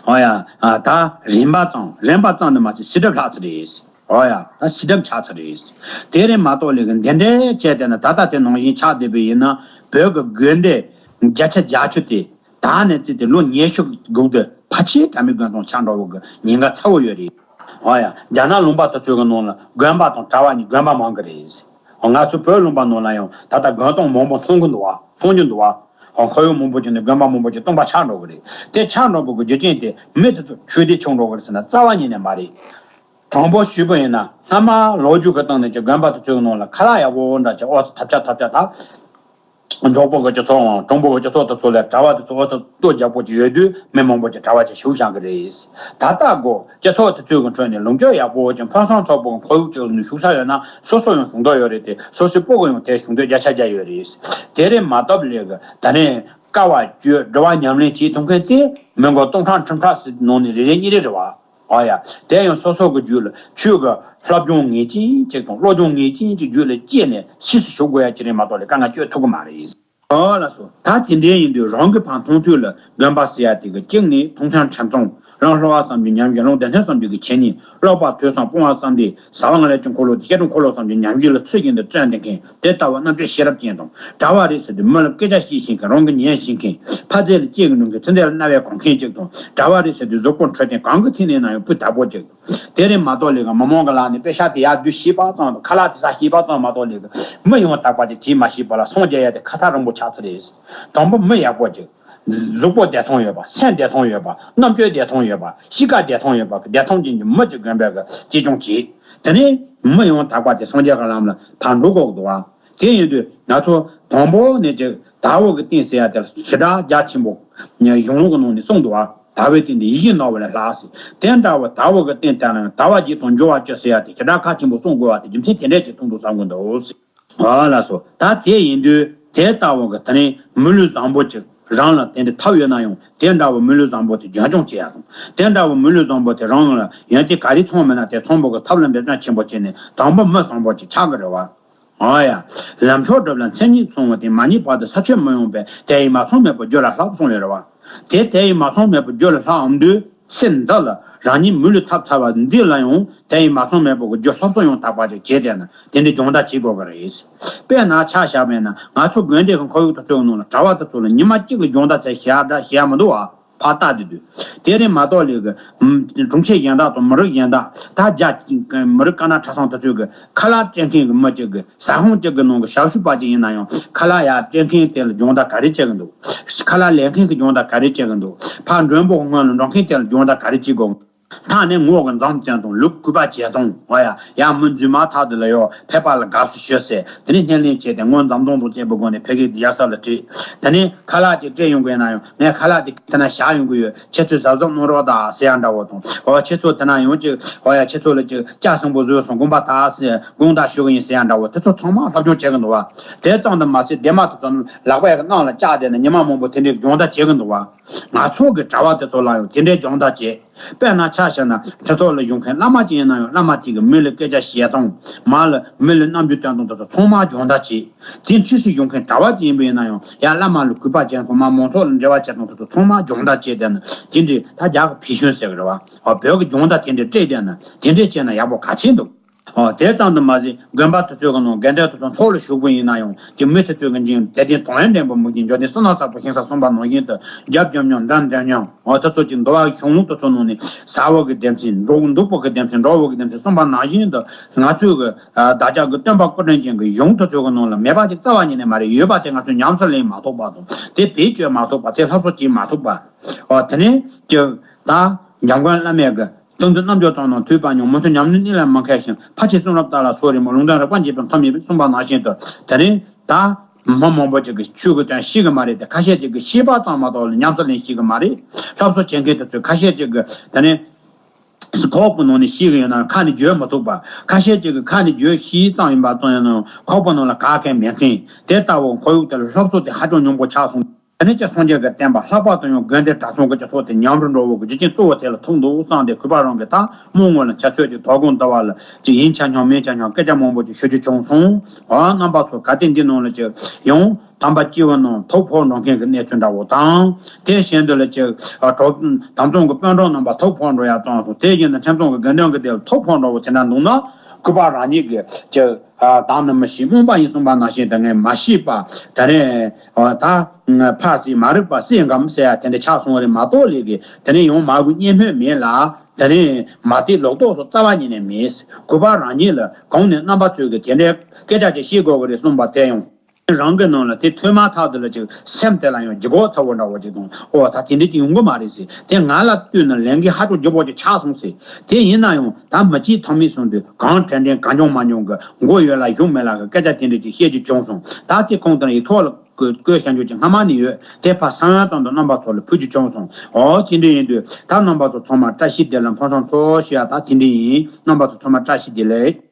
འོ་ཡ། ཨ། ད་རན་པ་ཙམ། རན་པ་ཙམ་དུ་མ་ཟད་སྲིད་གྲབས་ལྷག་ཚར་རེད། འོ་ཡ། ད་སྲིད་གྲབས་ཆགས་ཚར་རེད། དེ་རེད་མ་གཏོགས་ལས་ཀྱི་འདི་འདྲའི་བྱས་བསྡད་ན། ད་ལྟ་དེ་ནང་བཞིན་ཆགས་བསྡད་པ་ཡིན་ན། བོད་ཀྱི་དགོན་སྡེ་བརྒྱ་ཆ་བརྒྱད་ཅུ་དེ་ད་ནས་བརྩིས་ཏེ་ལོ་ཉི་ཤུ་སྒུག་དུས་ཕལ་ཆེར་གྲྭ་མིན་དགོན་སྟོང་ཆགས་འགྲོ་བའི་ཉེན་ཁ་ཚ་བོ་ཡོད་རེད། འོ་ཡ། རྒྱ་ནག་ལུང་པ་དེ་ཚོའི་གི་ནང་ལ་དགོན་པ་དང་གྲྭ་བ་གཉིས་དགོན་པ་མང་གི་རེད། ང་ཚོ་བོད་ལུང་པ་ནང་ལ་ཡང་ད་ལྟ་དགོན་སྟོང་མང་པོ་མཐོང་གི་འདུག་བ། མཐོང་རྒྱུ་འདུག་བ། ཁོར་ཡུག་མང་པོ་ཅིག་ནས་དགོན་པ་མང་པོ་ཅིག་སྟོང་པ་ཆགས་འགྲོ་གི་རེད། དེ་ཆགས་འགྲོ་དགོས་ཀྱི་རྒྱུ་རྐྱེན་དེ་མི་དེ་ཚོ་ཆོས་སྡེ་ཆགས་འགྲོ་གི་རེད་ཟེར་ན་རྩ་བ་ཉིད་ནས་མ་རེད། དྲང་པོ་ཞུས་པ་ཡིན་ན། སྔ་མ་ལོ་རྒྱུས་ཀྱི་སྟེང་ནས་ཀྱི་དགོན་པ་དེ་ཚོའི་ནང་ལ་ཁ་ལག་ཡག་པོ་འདྲ་ཅིག་ཨོ་ཙི་ཐབས་ཆག་ཐབས་ཆག་ད། འབྲོག་པ་གི་སྤྱི་ཚོགས་དང་གྲོང་པ་གི་སྤྱི་ཚོགས་དེ་ཚོ་ལ་གྲྭ་བ་དེ་ཚོ་ཨོ་ཙི་ལྟོ་རྒྱག་པོ་ཅིག་ཡོད་དུས་མི་མང་པོ་ཅིག་གྲྭ་བ་ཅིག་ཞུགས་བཞག་གི་རེད། ད་ལྟ་གོ་སྤྱི་ཚོགས་དེ་ཚོའི་གི་ཁྲོད་ནས་ལུང་སྤྱོད་ཡག་པོ་ཅིག་ཕུན་སུམ་ཚོགས་པོ་གི་ཁོར་ཡུག་ཅིག་ནས་ཞུགས་ས་ཡོད་ན་སོ་སོ་ཡང་ཞུགས་འདོད་ཡོད་རེད་དེ། སོ་སོའི་སྤུ་གུ་ཡང་དེ་ཞུགས་འདོད་བརྒྱ་ཆ་བརྒྱ་ཡོད་རེད། དེ་རེད་མ་གཏོགས་ལས་གི་ད་ནས་དཀའ་བ་སྤྱོད། འགྲོ་བ་ཉམས་ལེན་བྱེད་ཐུབ་མཁན་དེ་མི་མགོ་སྟོང་ཕྲག་ཁྲི་ཕྲག་ཟིག་ནང་ནས་རེ་རེ་གཉིས་རེ་རེད་བ། ཨོ་ཡ། དེ་ཡང་སོ་སོ་གི་རྒྱུད་ལ་ཆོས་ཀྱི་བསླབ་སྦྱོང་ངེས་ཅན་ཅིག་དང་བློ་སྦྱོང་ངེས་ཅན་ཅིག་རྒྱུད་ལ་སྐྱེས་ནས་ཕྱིས་སུ་ཞུགས་དགོས་ཡ་ཅིག་རེད་མ་གཏོགས་ལས་དཀའ་ངལ་སྤྱོད་ཐུབ་ཀྱི་མ་རེད། ཨོ་ལགས་སོ། ད་དེ་འདྲའི་ཡིན་དུས་རང་གི་ཕར་མཐོང་ཐོས་ལ་དགོན་པ་ཟེར་ཡ་དེ་གི་གཅིག་ནི་མཐོང་ཐོས་ཁྲིམས་གཙང་། རང་སློབ་པ་བསམ་གྱིས་ཉམས་ཀྱི། རང་བདེན་མཐའ་བསམ་གྱིས་ཀྱི་ཆོས་ཉིད། ཀློག་པ་ཐོས་བསམ་སྤོང་བ་བསམ་གཏན། ཟབ་ལམ་ལས་ཀྱི་འཁོར་ལོ་དེ་བཤད་སྒྲུབ་འཁོར་ལོ་བསམ་གྱིས་ཉམས་ཀྱི་ལ་ཚུལ་བཞིན་དུ་བརྩོན་ཏེ་མཁན་དེ་ལྟ་བུ་རྣམ་དཔྱོད་ཤེས་རབ་ཅན་དང་། གྲྭ་བ་རེད་ཟེར་དུས་མི་ལ་སྐད་ཆ་བཤད་ཤེས་མཁན། རང་གི་ཉན་ཤེས་མཁན། ཕ་རྩལ་ལ་སྐྱེས་ཀྱི་འགྲོ་མཁན། ཚེ་འདས་ལ་རྣ་བས་གོ་མཁན་ཅིག་དང་། གྲྭ་བ་རེད་ཟེར་དུས་གཟུགས་པོ་འཕྲོད་བསྟེན་གང་གི་ཐད་ནས་ན་ཡང་སྤུས་དག་པོ་ཅིག་དེ་རེད་མ་གཏོགས་ལས་ཀ་མི་མང་གི་ལག་ནས་པེ་ཤག་དེ་ཡར་བསྡུ་ཤེས་པ་ཙམ་དང་ཁ་ལག་དེ་ཟ་ཤེས་པ་ཙམ་མ་གཏོགས་ལས་ཀ་མི་ཡང་དག་པ་དེ་བྱེད་མ་ཤེས་པ་ལ་སངས་རྒྱས་ཡ་དེ་ཁ་ཚ་རིང་པོ་ཆགས་ཚར་རེད། དང་པོ་མི་ཡག་པོ་ཅིག་གཟུགས་པོ་བདེ་ཐང་ཡོད་པ། སེམས་བདེ་ཐང་ཡོད་པ། རྣམ་དཔྱོད་བདེ་ཐང་ཡོད་པ། གཤིས་ཀ་བདེ་ཐང་ཡོད་པ། བདེ་ཐང་ཅན་གྱི་མི་ཅིག་དགོན་པའི་གི་གཅེས་སྐྱོང་བྱེད། དེ་ནས་མི་ཡང་དག་པ་དེ་སངས་རྒྱས་ཀྱི་ལམ་ལ་ཕར་འགྲོ་དགོས་འདུག་བ། དེ་ཡིན་དུས་ང་ཚོ་དང་པོ་ནས་ཅིག་དལ་བ་གི་རྟེན་ཟེར་ཡ་དེ་ཞེ་དྲག་རྒྱ་ཆེན་པོ་གཞུང་ལུགས་ཀྱི་ནང་ནས་གསུངས་འདུག་བ། དལ་བའི་རྟེན་དེ་ཡིད་བཞིན་ནོར་བུ་ལས་ལྷག་ཟེར། དེ་འདྲ་བ་དལ་བ་གི་རྟེན་དེ་ལ་ཡང་དལ་བ་བགྱིས་དང་འབྱོར་བ་སྤྱོད་ཟེར་ཡ་དེ་ཞེ་དྲག་ཁ་ཆེན་པོ་གསུང་དགོས་བ་དེ་རྒྱུ་མཚན་དེ་འདྲས་ཅིག་མཐོང་འདུག་བསམ་གི་འདུག་ཟེར། ཨ་ལགས་སོ། ད་དེ་ཡིན་དུས་དེ་ལྟ་བུ་གི་དེ་རིང་མི་ལུས་བཟང་པོ་ཅིག་རང་ལ་དེ་འདྲ་ཐོབ་ཡོད་ན་ཡང་དེ་འདྲ་བུ་མི་ལུས་བཟང་པོ་དེ་རྒྱུན་སྐྱོང་བྱེད་ཡ་དང་། དེ་འདྲ་བུ་མི་ལུས་བཟང་པོ་དེ་རང་ལ་ཡོན་ཏན་ག་རེ་ཚང་མེད་ན་དེ་ཚང་པོ་གི་ཐབས་ལ་འབད་བརྩོན་ཆེན་པོ་བྱས་ནས་དང་པོ་མི་བཟང་པོ་ཅིག་ཆགས་གི་རེད་བ། ཨ་ཡ། ལམ་མཆོག་སྒྲུབ་ལ་མཚན་ཉིད་ཚང་བ་དེ། མ་རྙེད་བར་དུ་ས་ཆོད་མི་ཡོང་བས། དེ་ཡིས་མ་ཚང་མེད་པར་རྒྱུད་ལ་ལྷག་གསུངས་ཡོད་རེད་བ། དེ་དེ་ཡིས་མ་ཚང་མེད་པར་རྒྱུད་ལ་ལྷག་འོང་དུས། སེམས་འདི་ལ་རང་ཉིད་མི་ལུས་ཐབས་ཚ་བ་འདི་ལ་ཡང་དེ་ཡི་མ་ཚང་མེད་པོ་གི་རྒྱུ་སློབ་གསོ་ཡང་དག་པ་ཅིག་བྱས་བསྡད་ན་དེ་འདྲའི་སྦྱོང་བརྡར་བྱེད་དགོས་ཀྱི་རེད། དཔེར་ན་ཆ་བཞག་པ་ཡིན་ན་ང་ཚོ་དགོན་སྡེ་གི་ཁོར་ཡུག་དེ་ཚོའི་ནང་ལ་གྲྭ་བ་དེ་ཚོ་ལ་ཉི་མ་གཅིག་གི་སྦྱོང་བརྡར་བྱས་བཞག་འདྲ་བཞག་མི་འདུག་བ། ཕར་ལྟ་དེ་དུས་དེ་རིང་མ་གཏོགས་ལས་གི་ཨམ་གྲོང་ཁྱེར་གཞན་དག་དང་མི་རིགས་གཞན་དག་ད་རྒྱ་མི་རིགས་དཀར་ནག་ཁྲ་ཚང་དེ་ཚོའི་གི་ཁ་ལག་སྤྲད་མཁན་གི་མི་གཅིག་གི་ཟ་ཁང་གཅིག་གི་ནང་གི་ཞབས་ཞུ་པ་གཅིག་ཡིན་ན་ཡང་ཁ་ལག་ཡར་སྤྲད་མཁན་དེ་ལ་སྦྱོང་བརྡར་ག་རེ་བྱེད་གི་འདུག་ཁ་ལག་ལེན་མཁན་གི་སྦྱོང་བརྡར་ག་རེ་བྱེད་གི་འདུག་ཕར་མགྲོན་པོ་སྔོན་ལ་འགྲོ་མཁན་དེ་ལ་སྦྱོང་བརྡར་ག་རེ་བྱེད་དགོས། ད་ནི་ངོ་གི་འཛོམས་ཅན་དང་ལུག་གུས་པ་བྱེད་སྟངས། འོ་ཡ། ཡང་མི་རྫུན་མ་ཐག་དེ་ལ་ཡོད་ཕལ་པ་ལ་དགའ་བསུ་ཞུས་ཟེར། དེ་ནས་སྣེ་ལེན་བྱས་ཏེ་ངོ་འཛོམས་སྟངས་དང་བཅས་པའི་སྒོ་ནས་ཕ་གིའི་ཡ་ས་ལ་ཁྲིད། དེ་ནས་ཁ་ལག་ཅིག་སྤྲད་ཡོང་གི་ཡིན་ན་ཡང་ངས་ཁ་ལག་དེ་དེ་ན་བཞག་ཡོང་གི་ཡོད། ཁྱེད་ཚོས་གཟབ་གཟབ་གནང་རོགས་དང་ཟེར་ཡ་འདྲ་བོ་དང་། འོ་ཁྱེད་ཚོ་དེ་ན་ཡོང་ཅིག་འོ་ཡ། ཁྱེད་ཚོ་ལ་ཅིག་ལྕགས་སྲིན་པོ་བཟོས་སོང་དགོངས་པ་དག་ཟེར་དགོངས་དག་ཞུ་གི་ཡིན་ཟེར་ཡ་འདྲ་བོ་དེ་ཚོ་ཚང་མ་སློབ་སྦྱོང་བྱེད་གི་འདུག་བ། དེ་ཙམ་དུ་མ་ཟད་སྡེར་མ་དེ་ཚོ་ལག་པའི་ནང་ལ་བཅག་བསྡད་ནས་ཉི་མ་མང་པོ་དེ་འདྲའི་སྦྱོང་བརྡར་བྱེད་གི་འདུག་བ། ང་ཚོ་གི་གྲྭ་བ་དེ་ཚོ་ལ་ཡང་དེ་འདྲའི་སྦྱོང་བརྡར་བྱེད། དཔེར་ན་ཆ་བཞག་ན་ཁྲི་ཐོག་ལ་བཞུགས་མཁན་བླ་མ་ཅིག་ཡིན་ན་ཡང་བླ་མ་དེ་གིས་མི་ལ་སྐད་ཆ་བཤད་སྟངས། མ་ལ་མི་ལ་རྣམ་འགྱུར་སྟོན་སྟངས་དེ་ཚོ་ཚང་མ་སྦྱོང་བརྡར་བྱེད། དེ་འཁྲིས་སུ་བཞུགས་མཁན་གྲྭ་བ་ཅིག་ཡིན་པ་ཡིན་ན་ཡང་ཡང་བླ་མ་ལ་གུས་པ་བྱེད་སྟངས། མ་མང་ཚོགས་ལ་འབྲེལ་བ་བྱེད་སྟངས་དེ་ཚོ་ཚང་མ་སྦྱོང་བརྡར་བྱས་བསྡད་ན་དེ་འདྲའི་ད་རྒྱ་གི་ཕི་ཤུན་ཟེར་གི་རེད་བ། ཨ་བོད་ཀྱི་སྦྱོང་བརྡར་དེ་འདྲའི་སྤྲད་བསྡད་ན་དེ་འདྲའི་བྱས་ན་ཡག་པོ་ག་ཚད་འདུག་ཨོ་དེ་ཙམ་དུ་མ་ཟད་དགོན་པ་དེ་ཚོའི་གི་ནང་དགེ་འདུན་དེ་ཚོ་ཚོགས་ལ་ཞུགས་པ་ཡིན་ན་ཡང་ཀྱི་མི་དེ་ཚོའི་གི་འཇིང་དད་ལྡན་དོན་ཡོད་འདྲེན་པ་མུ་གྱི་འཇོག་ལྡན་བསོད་ནམས་གསར་པ་ཤིང་ས་གསུངས་པ་ནང་བཞིན་དུ་རྒྱབ་འཇོམས་མྱོང་འདམ་འདོན་མྱོང་། ཨོ་དེ་ཚོ་ཀྱི་འདུལ་བ་གཞུང་ལུགས་དེ་ཚོ་ནང་ནས་ཟ་བ་གི་སྡེ་ཚན་འགྲོ་འདུག་པ་གི་སྡེ་ཚན་འགྲོ་བ་གི་སྡེ་ཚན་གསུངས་པ་ནང་བཞིན་དུ་ང་ཚོའི་གི་བདག་ཅག་གི་སྟོན་པ་སྐུ་ཕྲེང་ཅན་གི་གཞུང་དེ་ཚོའི་གི་ནང་ལ་མེད་པ་ཅིག་རྩ་བ་ཉིད་ནས་མ་རེད། ཡོད་པ་དེ་ང་ཚོས་ཉམས་སུ་ལེན་མ་ཐུབ་པ་དང་དེ་བེད་སྤྱོད་མ་ཐུབ་པ་དེ་སློབ་གསོ་བྱེད་མ་ཐུབ་པ། ཨོ་དེ་ནས་ཀྱི་ད་འཇམ་མགོན་བླ་མའི་གི་གཏུམ་དུ་རྣམ་འགྱུར་ཙམ་ན་ཐོས་པ་ཉུང་། མུ་མཐུད་ཉམས་ལེན་གཉིས་ལ་མ་མཁས་ཤིང་། ཕ་ཆོས་གསུང་རབ་དག་ལ་སོགས་རིམ་པ་ལུང་དོན་རིགས་པ་འབྱེད་པའི་མཐའ་མེད་པས་གསུངས་པ་ནང་བཞིན་དུ་དེ་རིང་ད་མི་མང་པོ་ཅིག་གིས་ཆོས་ཀྱི་དོན་ཤེས་གི་མ་རེད་དེ། ཁ་ཤས་ཅིག་གིས་ཤེས་པ་ཙམ་མ་གཏོགས་ལ་ཉམས་སུ་ལེན་ཤེས་གི་མ་རེད། སློབ་གསོ་བྱེད་མཁན་དེ་ཚོས་ཁ་ཤས་ཅིག་གིས་དེ་རིང་ཁོག་པའི་ནང་ནས་ཤེས་གི་ཡོད་ན་ཁ་ནས་བརྗོད་མི་ཐུབ་པ། ཁ་ཤས་ཅིག་གིས་ཁ་ནས་བརྗོད་ཤེས་ཙམ་ཡིན་པ་ཙམ་ཡིན་ནའང་ཁོག་པའི་ནང་ལ་ག་གེ་མེད་མཁན་དེ་ལྟ་བུ་ཁོར་ཡུག་དེ་ལ་སློབ་གསོ་དེ་ཧ་ཅང་ཉུང་པོ་ཆགས་སོང་། དེ་ནས་ཀྱང་སངས་རྒྱས་ཀྱི་བསྟན་པ་ལྷག་པར་དུ་ཡང་དགོན་སྡེ་གྲྭ་ཚང་གི་སྤྱི་ཚོགས་དེ་ཉམས་རུ་འགྲོ་བའི་རྒྱུ་རྐྱེན་གཙོ་བོ་དེ་ལ་ཐུག་འདུག་བསམ་སྟེ། གུས་པ་རང་གིས་ད་མི་ངོ་ལ་ཆ་ཚོད་ཅིག་དོ་དགོང་ཟླ་བ་ལ་ཅིག་ཡིན་ཆ་སྙམ་མིན་ཆ་སྙམ་སྐད་ཆ་མང་པོ་ཅིག་ཞུ་རྒྱུ་བྱུང་སོང་། འོ་རྣམ་པ་ཚོ་ག་དེ་འདི་ནང་ལ་ཅིག་ཡང་དམ་པ་སྐྱེས་བུ་རྣམས་ཐུགས་ཕོག་འགྲོ་མཁན་གྱི་གནས་ཚུལ་འདྲ་བོ་དང་། དེ་བཞིན་དུ་ལ་ཅིག་གྲོགས་དམ་གཙང་གི་དཔོན་གྲོགས་རྣམ་པ་ཐུགས་ཕོག་འགྲོ་ཡ་ཙམ་སོང་། དེ་བཞིན་དུ་ཁྲིམས་གཙང་གི་དགེ་འདུན་གྱི་སྡེ་ལ་ཐུགས་ཕོག་འགྲོ་བོ་དེ་འདྲ་འདུག་ན། གུས་པ་རང་ཉིད་ཀྱིས་ཅིག་ཨ་བདག་ནི་མི་ཤེས་རྨོངས་པ་ཡིན་གསུངས་པ་ནང་བཞིན་དུ་ངས་མ་ཤེས་པ་དེ་རིང་ཨ་ད་ཕ་སྲིད་མ་རིག་པ་སྲིད་འགམ་ཟེར་ཡ་དེ་འདྲ་ཆགས་སོང་བ་རེད་མ་གཏོགས་ལས་ཀྱི་དེ་རིང་ཡང་མ་གུས་བརྙས་སྨོད་མེད་ལ། དེ་རིང་མ་དད་ལོག་རྟོག་སོགས་རྩ་བ་ཉིད་ནས་མེད། གུས་པ་རང་ཉིད་ལ་གང་ནས་རྣམ་པ་ཚོས་ཀྱི་དེ་འདྲའི་སྐད་ཆ་ཅིག་བཤད་དགོས་ཀྱི་རེད་གསུངས་པ་དེ་ཡང་རང་གི་ནང་ལ་དེ་ཐོས་མ་ཐག་དེ་ལ་ཅིག་སེམས་དེ་ལ་ཡང་ལྗིད་ཁོག་ཚ་བོ་འདྲ་བོ་ཅིག་དང་། ཨོ་ད་དེ་འདྲ་ཅིག་ཡོང་གི་མ་རེད་ཟེར། དེ་ང་ལ་ལྟོས་ན་ལས་འགན་ཧ་ཅང་ལྗིད་པོ་ཅིག་ཆགས་སོང་ཟེར། དེ་ཡིན་ན་ཡང་ད་མི་གཅིག་ཐོག་མའི་སོང་དུས་གང་དྲན་དྲན་གང་བྱུང་མ་བྱུང་གི་མགོ་ཡོད་ལ་གཞུང་མེད་ལ་གི་སྐད་ཆ་དེ་འདྲ་ཅིག་བཤད་རྒྱུ་བྱུང་སོང་། ད་དེ་ཁོང་དེ་ཡིག་ཐོག་ལ་བཀོད་བཀོད་བཞག་རྒྱུ་ཅིག་སྔ་མ་ནས་ཡོད། དེ་ཕར་ས་ཡང་ཙམ་དུ་རྣམ་པ་ཚོ་ལ་ཕུལ་རྒྱུ་བྱུང་སོང་། ཨོ་དེ་འདྲ་ཡིན་དུས་ད་རྣམ་པ་ཚོ་ཚང་མ་བཀྲ་ཤིས་བདེ་ལེགས། ཕུན་སུམ་ཚོགས་ཞུ་ཡ་ད་དེ་འདྲ་ཡིན། རྣམ་པ་ཚོ་ཚང་མ་བཀྲ་ཤིས་བདེ་ལེགས།